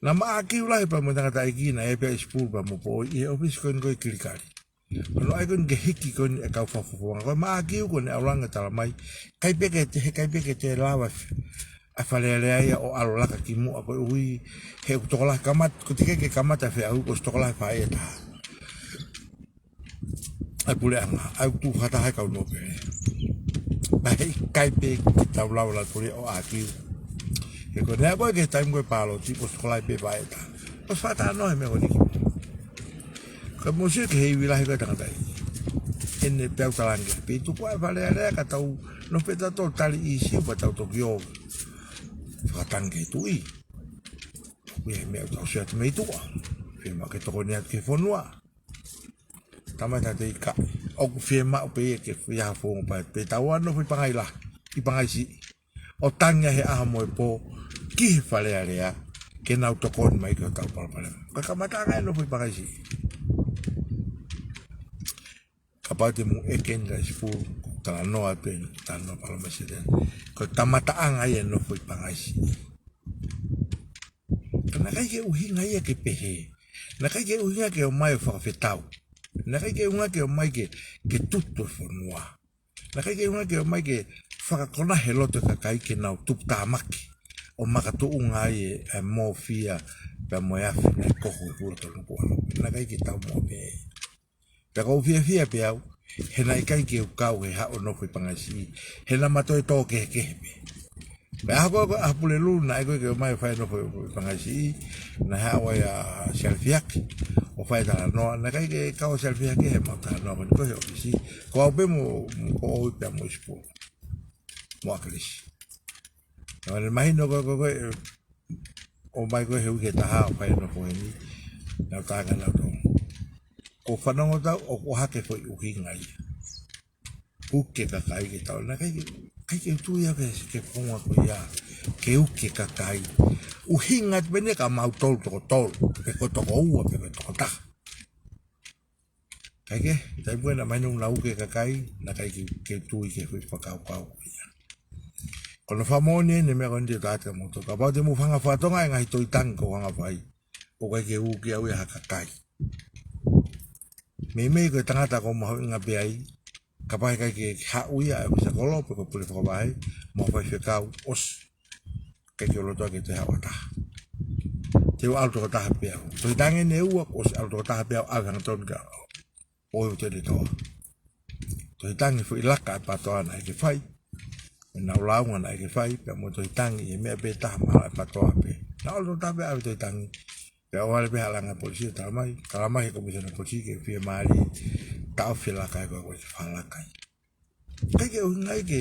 Naʻa ma ʻākiu lahi pea mo e tangataʻeiki naʻe ʻi ai pē ʻa Sipulu pea mo Poʻi ʻi he ʻōfisi ko eni ko e Kilikali. Ko hono ʻai ko eni ke hiki ko eni e kau fakafofonga. Ko e ma ʻākiu ko eni ʻe ʻalu ange ʻo tala mai, ʻikai pē ke te, he ʻikai pē ke te lava ʻa Fale Alea ia ʻo ʻalu laka ki muʻa koeʻuhi he ʻoku tokolahi kamata, ko e teʻeki ke kamata e feʻauhi kuo ʻosi tokolahi e faʻē ʻe taha ʻa e puleʻanga, ʻa e tuʻu fakataha e kau nōpele. Pea he ʻikai pē ke tau lava ʻo lava pule ʻo ʻākiu. He ko e meʻa ko ē ki he taimi ko ē pāloti, kuo ʻosi tokolahi pē e faʻē ʻe taha. ʻOsi fakatalanoa he meʻa ko eni. Ka mou sio ki he ivi lahi ko ē e tangataʻeiki. ʻEne peau talange. Pea tuku ʻa Fale Alea ka tau nofo pē tautolu ʻo tali ʻīsiu pea tau toki ō fakatangi ki he tuʻi. Ko e meʻa ʻoku tau sio atu mei tuʻa. Fiemaʻu ke tokoni atu ki he fonua. Tama ta te ika. ʻOku fiemaʻu pē ia ke fai ha founga pea, pea tau ō ʻo nofo ʻi Pangai Lahi, ʻi Pangai Siʻi, ʻo tangi he ʻaho mo e pō ki he Fale Alea ke nau tokoni mai ki hotau palopalema. Ka kamataʻanga e nofo ʻi Pangai Siʻi. Kapau te mou ʻeke eni kia Sipulu, talanoa pē, talanoa palōmesi eni. Ko e kamataʻanga ia e nofo ʻi Pangai Siʻi. Ka naʻe ʻikai ke ʻuhinga ia ke pehē. Naʻe ʻikai ke ʻuhinga ke ō mai ʻo fakafetau. Naʻe ʻikai ke ʻuhinga ke ō mai ke, ke tutu e fonua. Naʻe ʻikai ke ʻuhinga ke ō mai ke fakakona he loto e kakai ke nau tuputāmaki ʻo makatuʻunga ai e, e mōfia pea mo e afi naʻe kohu e hula tonu kuo ʻalu. Naʻe ʻikai ke tau mo pē. Pea ʻoku ou fiefia pē au, he naʻe ʻikai ke u kau he haʻu ʻo nofo ʻi Pangai Siʻi, he naʻa ma toe tō kehekehe pē. Pea ʻaho ko ē, ko e ʻaho Pulelulu, naʻe ʻikai ke u ō mai ʻo fai e nofo ʻi Pangai Siʻi, naʻe haʻu ai ʻa Siale Fiake ʻo fai e talanoa, naʻe ʻikai ke kau ʻa Siale Fiake he mau talanoa ko eni ko ē he ʻōfisi, ko au pē mo, mo Poʻi pea mo Sipulu mo ʻAkilisi. Naʻe mahino ko ē, ko ē, ko ē, ʻo mai ko ē he uike ʻe taha ʻo fai e nofo heni, nau tā kia nautolu. Ko e fanongo atu ʻoku ʻohake e foʻi ʻuhinga ia. Uke kakai ke tau, naʻe ʻikai ke, ʻikai ke u tui au ki he, ki he founga ko ia, ke uke kakai. ʻUhinga atu pē eni kia mautolu toko tolu, pe ko e toko ua, pe ko e toko taha. Kae kehe, taimi ko ē naʻe mahino naʻa uke kakai, naʻe ʻikai ke, ke u tui ki he foʻi fakakaukau ko ia. Ko hono fakamoʻoni eni e meʻa ko eni te u tala atu kia moutolu. Kapau te mou hanga ʻo fakatonga e ngaahi toitangi ʻoku ou hanga ʻo fai, ʻoku ʻikai ke uke au ia ʻe ha kakai. Meimei ko e tangata ʻoku ou mahuʻinga pē ai, kapau he ʻikai ke haʻu ia ʻa e ʻōfisa kolo pe ko e pule fakavahe mo e faifekau, ʻosi. ʻIkai ke u loto ke toe haʻu ha taha. Te u ʻalu toko taha pē au. Tohi tangi eni ʻe ua, kuo ʻosi ʻalu toko taha pē au, ʻave hangatonu kia au. ʻOi, ʻoku te ne toa. Tohi tangi e foʻi laka e PATOA naʻe ʻikai ke fai. Naʻa ku lāunga naʻe ʻikai ke fai, pea mo e tohi tangi, ʻi he meʻa pē taha mahalo ʻe PATOA pē. Naʻa ku ʻalu atu pē ʻave tohi tangi. Pea ʻohovale pē hala ngaahi polisi ʻo talamai, talamai ʻe he Komisiona Polisi ke fiemālie taʻofi e laka ko ē kuo ʻikai ke fakalaka ia. ʻIkai ke ʻuhinga ia ke,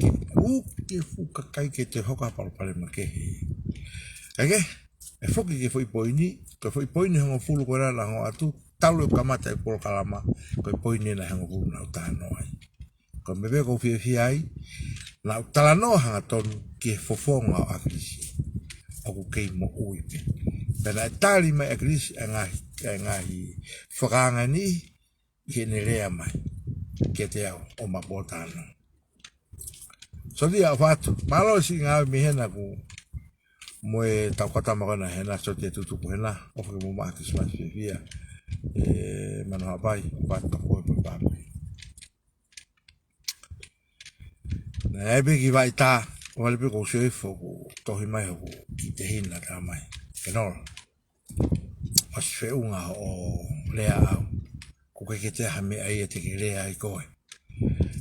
ke ʻū ke fuʻu kakai ke toe hoko ha palopalema kehe. Kae kehe, ʻe foki ki he foʻi poini, ko e foʻi poini ʻe hongofulu ko ena naʻa ku ʻoatu, talu e kamata e polokalama, ko e poini ena ʻe hongofulu naʻa ku talanoa ai. Ko e meʻa pē ʻoku ou fiefia ai, naʻa ku talanoa hangatonu ki he fofonga ʻo ʻAkilisi. ʻOku kei moʻui pē. Pea naʻe tali mai ʻe ʻAkilisi ʻa e ngaahi, ʻa e ngaahi fakaanga ni, ʻi heʻene lea mai kiate au ʻo maʻu pōtalanoa. Sōtia, ʻofa atu. Mālō siʻi ngāue mei hena kuo, mo e tau kata mako na hena, Sōtia Tutuku hena. ʻOfa ke mou maʻu ha Kilisimasi fiefia. ʻE, Manu Haʻapai, ʻofa atu ka koe pē papi. Naʻe ʻi ai pē kiʻi vaʻa tā, ʻohovale pē kuo u sio hifo kuo tohi mai hoku kiʻi tehina talamai. Ke nola. ʻOsi feʻunga hoʻo lea au. ʻOku ʻikai ke toe ʻi ai ha meʻa ia te ke lea ai koe.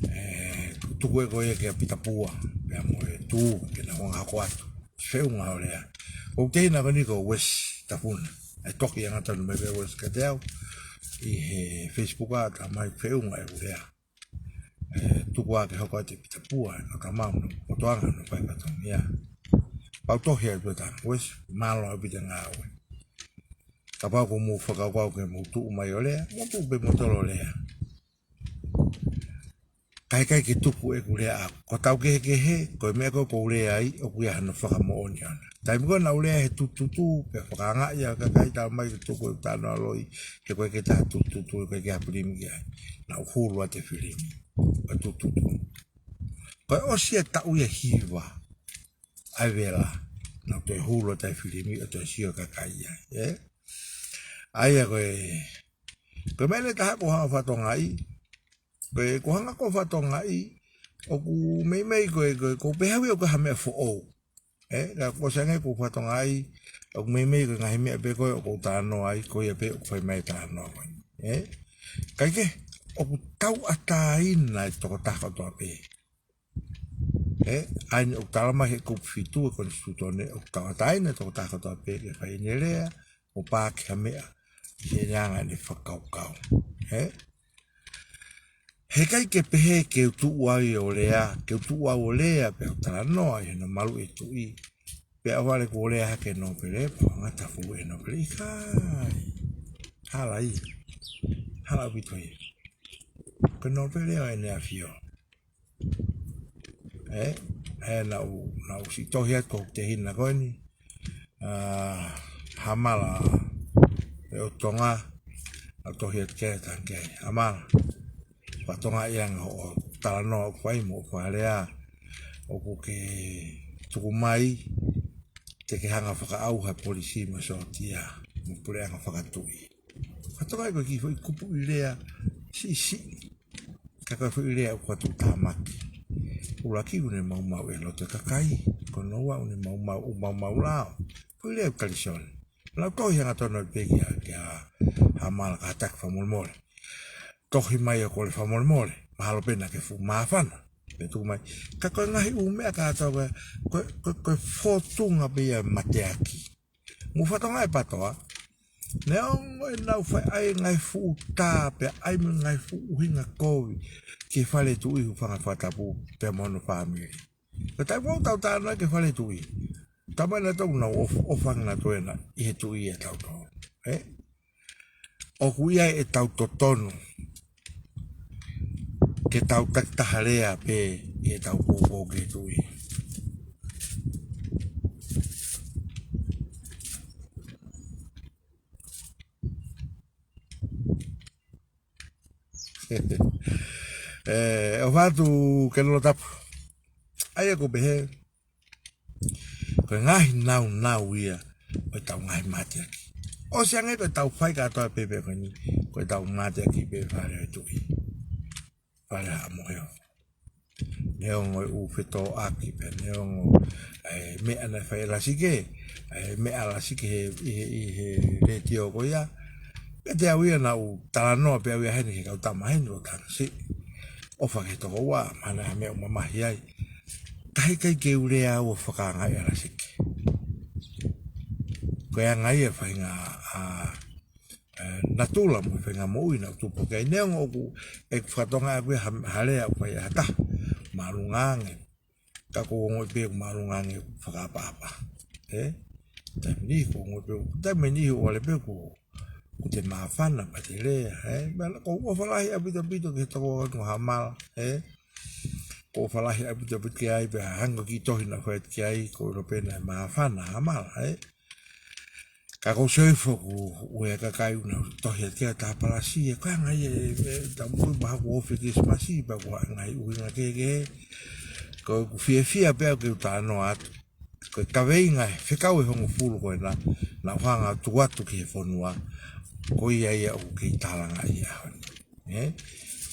ʻE, tuku ē koe ia kia Pita Pua, pea mo e Tū, ke nau hanga ʻo hoko atu. ʻOsi feʻunga hoʻo lea. Ko hoku tehina ko eni ko Uesi Tafuna. ʻE toki angatonu mai pē Uesi kiate au ʻi he Facebook ʻa talamai feʻunga ʻeku lea. ʻE, tuku ā ke hoko atu e Pita Pua, ʻe kakamau no, ʻo toanga no fai fatongia. Pea u tohi atu ʻe taha, Uesi, mālō ʻaupito e ngāue. Kapau ʻoku mou fakakaukau ke mou tuʻu mai ʻo lea, mou tuʻu pē moutolu ʻo lea. Kae ʻikai ke tuku ʻeku lea ʻaʻaku. Ko ʻetau kehekehe, ko e meʻa ko ē ʻoku ou lea ai, ʻoku ʻi ai hano fakamoʻoni ʻona. Taimi ko ē naʻa ku lea he tututu, pea fakaangaʻi ʻa e kakai talamai ke tuku ʻeku talanoa loi, he ʻoku ʻikai ke toe tututu, ʻikai ke ʻi ai ha filimi ki ai. Naʻa ku hulu atu e filimi ʻo e tututu. Ko e ʻosi e taʻu ia ʻe hiva ʻa e vela, naʻa ku toe hulu atu e filimi ʻo toe sio e kakai ai, ē? ʻA ia ko e, ko e meʻa ʻe taha ʻoku ou hanga ʻo fakatokangaʻi, ko e, ʻoku ou hanga ʻo fakatokangaʻi, ʻoku meimei ko e, ko e, ʻoku ou pehē au ia ʻoku ʻikai ha meʻa foʻou. Ē, ka ʻoku ou ʻosi ange ʻoku ou fakatokangaʻi, ʻoku meimei ko e ngaahi meʻa pē ko ē ʻoku ou talanoa ai, ko ia pē ʻoku fai mai e talanoa ko ē. Ē? Kae kehe, ʻoku tauʻatāina e tokotaha kotoa pē. Ē? ʻA eni ʻoku talamai ʻe he kupu fitu e Konisitūtone, ʻoku tauʻatāina e tokotaha kotoa pē ke fai ʻene lea, ʻo paaki ha meʻa, ʻi heʻene anga ʻene fakakaukau. Ē? He ʻikai ke pehē ke u tuʻu au ʻo lea, ke u tuʻu au ʻo lea, pea u talanoa ʻi hono maluʻi e tuʻi. Pea ʻohovale kuo lea hake e nōpele, pea u ngata fuʻu e nōpele, ʻikai. Hala ia. Hala ʻaupito ia. Ko e nōpele ʻo ʻEne ʻAfio. Ē, ē, naʻa ku, naʻa ku ʻosi tohi atu ko hoku tehina ko eni. ʻA, Hamala, ē, ʻo Tonga, naʻa ku tohi atu ki ai, tangi ki ai. Hamala, fakatokangaʻi ange hoʻo talanoa ʻoku fai mo hoʻo fakalea, ʻoku ke tuku mai, te ke hanga ʻo fakaʻauha e polisi mo Sōtia, mo e puleʻanga fakatuʻi. Fakatokangaʻi ko e kiʻi foʻi kupuʻi lea siʻisiʻi. Ka ko e foʻi lea ʻoku ʻoatu ʻo tāmaki. ʻUluaki ʻoku ne maumau e loto e kakai. Ko hono ua ʻoku ne maumau, ʻoku maumau lao. Foʻi lea ʻoku kalisioni. Naʻa ku tohi hangatonu pē kia, kia Hamala, kātaki fakamolemole. Tohi mai ʻo kole fakamolemole. Mahalo pē naʻa ke fuʻu māfana. Pea tuku mai. Ka ko e ngaahi ʻū meʻa kātoa ko e, ko e, ko e, ko e fōtunga pē ia e mateaki. Mou fakatokangaʻi e PATOA, neongo ʻenau fai ʻa e ngaahi fuʻu tā pea ʻai mo e ngaahi fuʻu ʻuhinga kovi ki he fale tuʻi, hūfanga he fakatapu pea mo hono fāmili. Ko e taimi ʻoku tau talanoa ki he fale tuʻi, talamai naʻa tau nau ʻofa, ʻofa ange nautolu ena ʻi he tuʻi ʻiate kitautolu. Ē? ʻOku ʻi ai ʻetau totonu ke tau takitaha lea pē ʻi heʻetau poupou ki he tuʻi. Ē, ʻofa atu Kenolo Tapu. ʻA ia ʻoku ou pehē, ko e ngaahi naunau ia ʻo ʻetau ngaahi mateaki. ʻOsi ange ko ʻetau fai kātoa pē pea ko eni, ko ʻetau mateaki pē fale ʻo e tuʻi. Fale Haʻa Moheofo. Neongo e ʻū fetōʻaki pea neongo e meʻa naʻe fai ʻe Lasike, e meʻa ʻa Lasike he, ʻi he, ʻi he letiō ko ia. Pea ʻiate au ia naʻa ku talanoa pē au ia heni ki he kau tama heni ʻo tangasi. ʻOfa ki he tokoua, mahalo naʻe ʻi ai ha meʻa ʻoku mamahi ai. ʻikai ke u lea au ʻo fakaangaʻi ʻAlaseke. Ko e anga ia e faʻahinga, ʻa, ʻa, natula mo e faʻahinga moʻui naʻa ku tupu ki ai, neongo ʻoku ʻikai ke fakatonga ʻaʻaku ia ha, ha lea ʻoku fai ʻe ha taha māʻolunga ange. Ka ʻoku ou ongoʻi pē ʻoku māʻolunga ange ʻeku fakaʻapaʻapa. Ē? Taimi ni ʻoku ou ongoʻi pē, taimi ni ʻoku ou ʻalu pē ʻoku, ʻoku te māfana pea te lea, ē? Meʻa la ʻoku ou ʻofa lahi ʻaupito ʻaupito ki he tokoua ko Hamala, ē? ʻOku ou ʻofa lahi ʻaupito ʻaupito ki ai pea hangē ko e kiʻi tohi naʻa ku fai atu ki ai, ʻoku ou ʻilo pē naʻe māfana ʻa Hamala, ē? Ka ʻoku ou sio hifo ʻoku ʻi ai e kakai ʻoku nau tohi atu ki ai ha palasi, ē, ko e anga ia e, e, taimi ko ē ʻoku ou ofi e Kilisimasi, pea ʻoku ʻi ai e ngaahi ʻuhinga kehekehe. Ka ʻoku ou fiefia pē au ke u talanoa atu. Ko e kaveinga ʻe fekau ʻe hongofulu ko ena, naʻa ku hanga ʻo tuku atu ki he fonua, ko ia ia ʻoku kei tālangaʻi he ʻaho ni. Ē?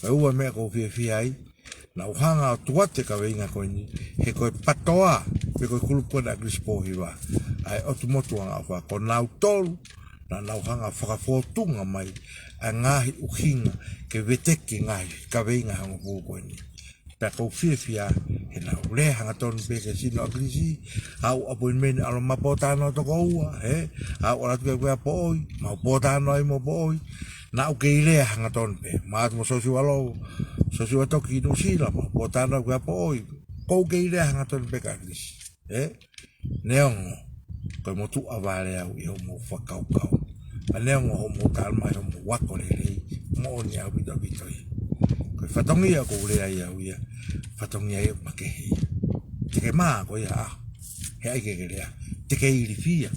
Ko e ua meʻa ʻoku ou fiefia ai, naʻa ku hanga ʻo tuku atu e kaveinga ko eni, he ko e PATOA, pe ko e kulupu ko ena ʻa ʻAkilisi Pōhiva, ʻa e ʻOtu Motu Angaʻofa, ko nautolu naʻa nau hanga ʻo fakafōtunga mai ʻa e ngaahi ʻuhinga ke veteki e ngaahi kaveinga ʻe hongofulu ko eni. Pea ʻoku ou fiefia he naʻa ku lea hangatonu pē ki he sino ʻo ʻAkilisi, haʻu appointment ʻalu mai pōtalanoa toko ua, ē? Haʻu ʻalu atu ki ai ko ia Poʻoi, mau pōtalanoa ai mo Poʻoi. Naʻa ku kei lea hangatonu pē, mau ō atu mo Siosiua Lou, Siosiua Toki ki Nuʻusila, mau pōtalanoa ai ko ia Poʻoi. ʻOku ou kei lea hangatonu pē kia ʻAkilisi, ē? Neongo ko e motuʻa vale au ʻi hoʻomou fakakaukau, pea neongo hoʻomou tala mai hoʻomou ako lelei, moʻoni ʻaupito ʻaupito ia. Ko e fatongia ʻoku ou lea ai au ia, fatongia ia ʻoku makehe ia. Te ke mā koe ia, ʻa, he ʻikai ke ke lea. Te ke ilifia,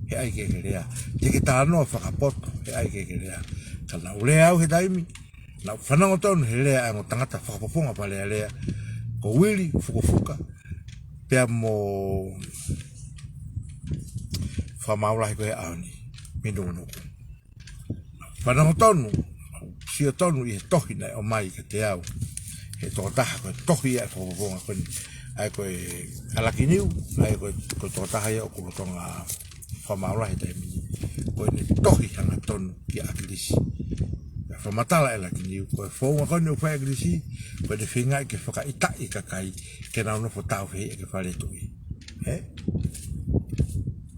he ʻikai ke ke lea. Te ke talanoa fakapoto, he ʻikai ke ke lea. Ka naʻa ku lea au he taimi, naʻa ku fanongo tonu he lea ʻa e ongo tangata fakafofonga Fale Alea, ko Vili Fukofuka, pea mo e Fakamaau Lahi ko ē he ʻaho ni, Mei Nukunuku. Fanongo tonu, sio tonu ʻi he tohi naʻe ʻomai kiate au ʻe he tokotaha ko e tohi ʻa e fakafofonga ko eni, ʻa ia ko e ʻAlakiniu, ʻa ia ko e, ko e tokotaha ia ʻoku lolotonga Fakamaau Lahi he taimi ni, ko ʻene tohi hangatonu kia ʻAkilisi. Pea fakamatala ʻe ʻAlakiniu, ko e founga ko eni ʻoku fai ʻe ʻAkilisi, ko ʻene feingaʻi ke fakaʻitaʻi e kakai ke nau nofo taufehiʻa ki he Fale Tuʻi. Ē?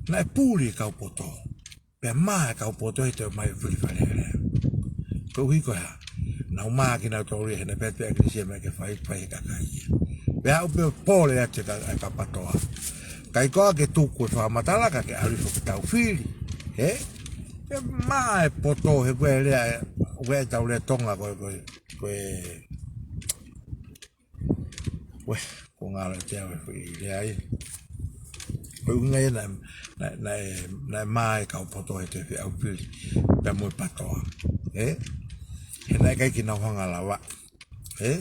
Naʻe puli e kau poto, pea mā e kau poto he toe mai ʻo fili Fale Alea. Koeʻuhi ko e hā? Nau mā kinautolu ia he naʻe pehē atu pē ʻe ʻAkilisi ʻe ʻikai ke fai, fai ʻe he kakai ia. Pea aʻu pē ʻo pole atu e ka, e kau PATOA. ʻIkai koā ke tuku e fakamatala ka ke ʻalu hifo ke tau fili. Ē? Pea mā e poto he ko e lea, ko e tau lea Tonga ko e, ko e, ko e, ue, ko e ngalo ʻiate au e foʻi lea ia. Ko e ʻuhinga ia naʻe, naʻe, naʻe, naʻe mā e kau poto he toe feʻaufili pea mo e PATOA. Ē? He naʻe ʻikai ke nau hanga ʻo lavaʻi. Ē?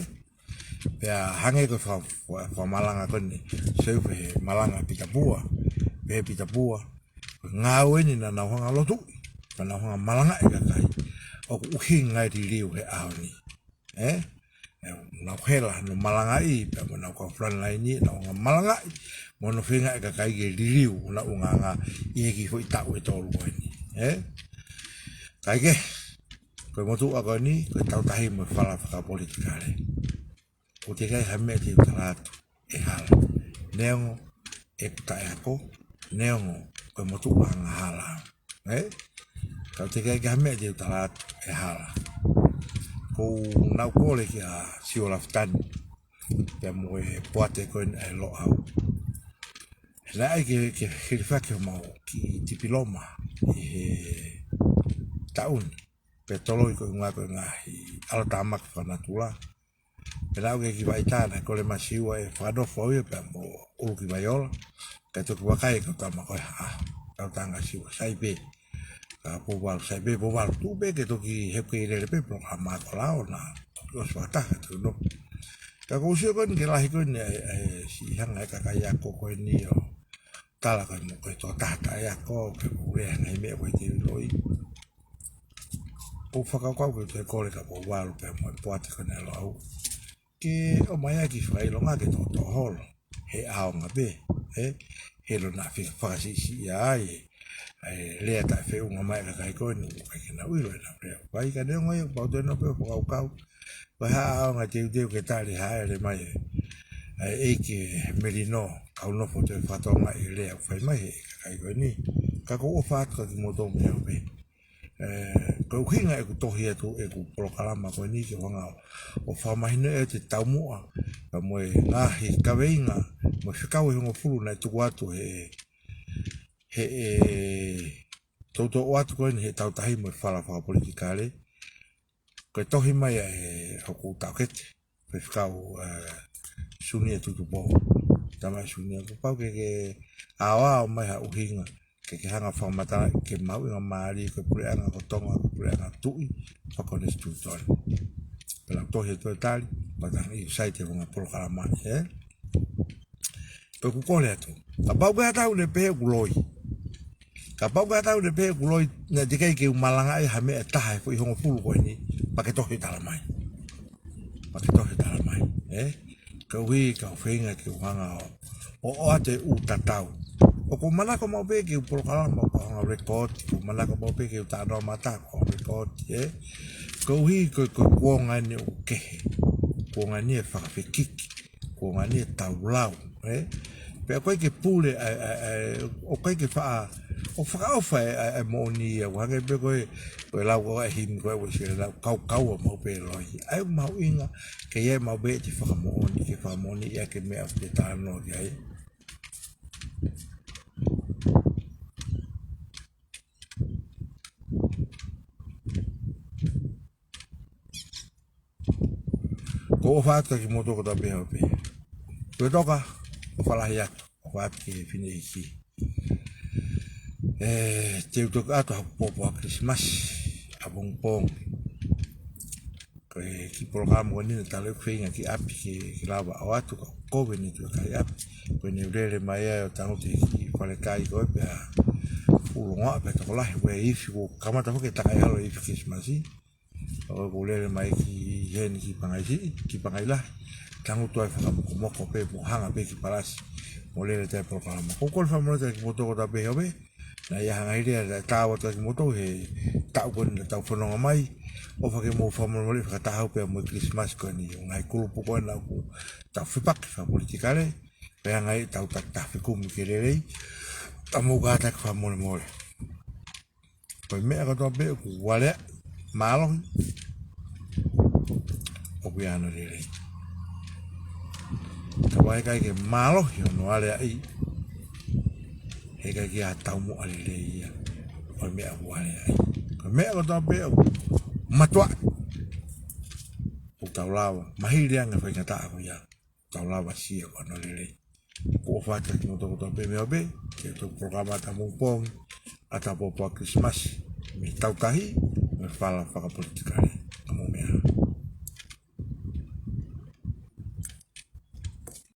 Pea hangē ko e fa-, fa-, fakamalanga ko eni, sio pē he malanga ʻa Pita Pua, pehē ʻe Pita Pua, ko e ngāue ni naʻa nau hanga ʻo lotuʻi, pea nau hanga ʻo malangaʻi e kakai ʻoku ʻuhinga e liliu he ʻaho ni. Ē? Ē, nau hela, nau malangaʻi, pea mo nau kau frontline, nau hanga ʻo malangaʻi mo nau feingaʻi e kakai ke liliu honau ʻulungaanga ʻi he kiʻi foʻi taʻu ʻe tolu ko eni. Ē? Kae kehe, ko e motuʻa ko eni, ko e tautahi mo e fala fakapolitikale. ʻOku teʻeki ai ha meʻa te u tala atu ʻe hala. Neongo ʻeku taʻeako, neongo ko e motuʻa angahala. Ē? Ka ʻoku teʻeki ai ke ha meʻa te u tala atu ʻe hala. ʻOku ou nau kole kia Siua Lafitani, pea mo e poate ko eni ʻa e Loʻau. He naʻe ʻai ke, ke hilifaki homau kiʻi tipiloma ʻi he taʻu ni, pea toloi ko e ʻuhinga ko e ngaahi ʻalotāmaki fakanatula. Pea naʻa ku ʻi he kiʻi vaitā naʻe kole mai ʻa Siua ʻe fakanofo au ia pea mo ʻUlukivaiola. Kae toki vakai e kau tama ko ē, ʻa, kau tangata Siua, sai pē. Ka Pouvalu, sai pē Pouvalu, tuʻu pē ke toki he ʻoku kei lele pē polokalama ko Lao na. Toki ʻosi fakataha ke toki nofo. Ka ʻoku ou sio ko eni ki he lahi ko eni e, e, siʻi hanga ʻe he kakai ako ko eni ʻo tala ko e mo, ko e tokotaha taʻeako, ke mo lea ngaahi meʻa ʻoku ʻikai te u ʻiloʻi. ʻOku ou fakakaukau ke u toe kole kia Pouvalu pea mo e poate ko eni ʻa Loʻau, ke ʻomai ʻaki e fakaʻilonga ke toʻotoʻo holo he ʻaonga pē, ē? He ʻilo naʻa fika fakasiʻisiʻi ai e, e lea taʻefeʻunga mai ʻa e kakai ko eni, ʻoku ʻikai ke nau ʻilo ʻenau lea. Pea ʻikai, neongo ia, pau toe nofo pē ʻo fakakaukau. Ko e hā e ʻaonga teuteu ke tali hāʻele mai e ʻa e ʻEiki Melino, kau nofo ʻo toe fakatokangaʻi e lea ʻoku fai mai he kakai ko eni. Ka ʻoku ou ʻofa atu kia kimoutolu mei Haʻape. ʻE, ko e ʻuhinga ʻeku tohi atu ʻeku polokalama ko eni ke u hanga ʻo fakamahinoʻi ʻa e taumuʻa, pea mo e ngaahi kaveinga, mo e fekau ʻe hongofulu naʻe tuku atu he, he, ʻe, toutou ʻoatu ko eni he tautahi mo e fala fakapolitikale. Ko e tohi mai ʻa e hoku taʻokete, Faifekau, ʻe, Sunia Tutupo. Tamai Sunia, kuo pau ke ke ʻaoʻao mai ha ʻuhinga, ke ke hanga ʻo fakamatalaʻi ke mahuʻinga mālie ko e puleʻanga ko Tonga, ko e puleʻanga tuʻi, fakakonisitūtone. Pea lau tohi ʻe toe tali, pea tangi sai te vanga polokalama, ē? Ko ʻeku kole atu. Kapau ko e ʻatā ʻoku ne pehē ʻoku loi. Kapau ko e ʻatā ʻoku ne pehē ʻoku loi, naʻe teʻeki ai ke u malangaʻi ha meʻa ʻe taha he foʻi hongofulu ko eni, pea ke tohi tala mai. Pea ke tohi tala mai, ē? Koeʻuhi ka u feinga ke u hanga ʻo, ʻo, ʻoatu e ʻū tatau. ʻOku ou manako maʻu pē ke u polokalama ʻoku ou hanga ʻo record, ʻoku ou manako maʻu pē ke u talanoa mata ʻoku ou hanga ʻo record, ē? Koeʻuhi ko e, ko e kuonga eni ʻoku kehe. Kuonga eni e fakafekiki. Kuonga eni e taulau, ē? Pea ʻoku ʻikai ke pule, ʻa e, ʻa e, ʻa e, ʻoku ʻikai ke faʻa, ʻoku fakaʻofa e, ʻa e, ʻa e moʻoni ia, ʻo hangē pē ko e, ko e lau ko e himi ko e Uēsile lau, kaukaua maʻu pē loi. ʻA e mahuʻinga, ke ʻi ai maʻu pē ʻete fakamoʻoni, ke fakamoʻoniʻi ʻa e meʻa ʻoku te talanoa ki ai. Ko e ʻofa atu kia kimoutolu kotoa pē Haʻape. Ko e toka, ʻofa lahi atu, ʻofa atu ki he fineʻeiki. ʻE, te u toki ʻoatu haʻaku pōpoaki Kilisimasi ʻapongipongi. Ko e kiʻi polokalama ko eni naʻe tala ʻeku feinga ki ʻapi ke, ke lava ʻo ʻoatu ka ʻoku kovi eni tuʻu e kai ʻapi. Ko eni u lele mai ai ʻo tangutu he kiʻi falekai ko ē pea fuʻu longoaʻa pea tokolahi, ko e ifi kuo kamata foki e takai holo e ifi Kilisimasi. ʻOku ou lele mai ki heni ki Pangaisiʻi, ki Pangailahi. Tangutu ai fakamokomoko pē mo hanga pē ki palasi. Mo lele atu e polokalama. Ko e kole fakamolemole atu kia kimoutolu kotoa pē Haʻape. Naʻe ʻi ai ha ngaahi lea naʻe taau atu kia kimoutolu he taʻu ko eni naʻa tau fononga mai. ʻOfa ke mou fakamolemole fakataha pē mo e Kilisimasi ko eni. ʻO ngaahi kulupu ko ena ʻoku tau fepaki fakapolitikale. Pea ngaahi tau takitaha fekumi ke lelei. Tau mou kātaki fakamolemole. Ko e meʻa kotoa pē ʻoku valeaʻi, mālohi, ʻoku ʻi ai hono lelei. Kapau heʻikai ke mālohi hono valeaʻi, heʻikai ke ʻi ai ha taumuʻa lelei ia ʻo e meʻa ʻoku valeaʻi. Ko e meʻa kotoa pē ʻoku mātuʻaki, ʻoku tau lava, mahili ange faingataʻa ko ia. Tau lava sio ki hono lelei. Ko e ʻofa atu kia kimoutolu kotoa pē mei Haʻape, ke tau polokalama ʻapongipongi, ʻa e pōpoaki Kilisimasi, mei he tautahi, mei he fala fakapolitikale, ka mou meʻa ā.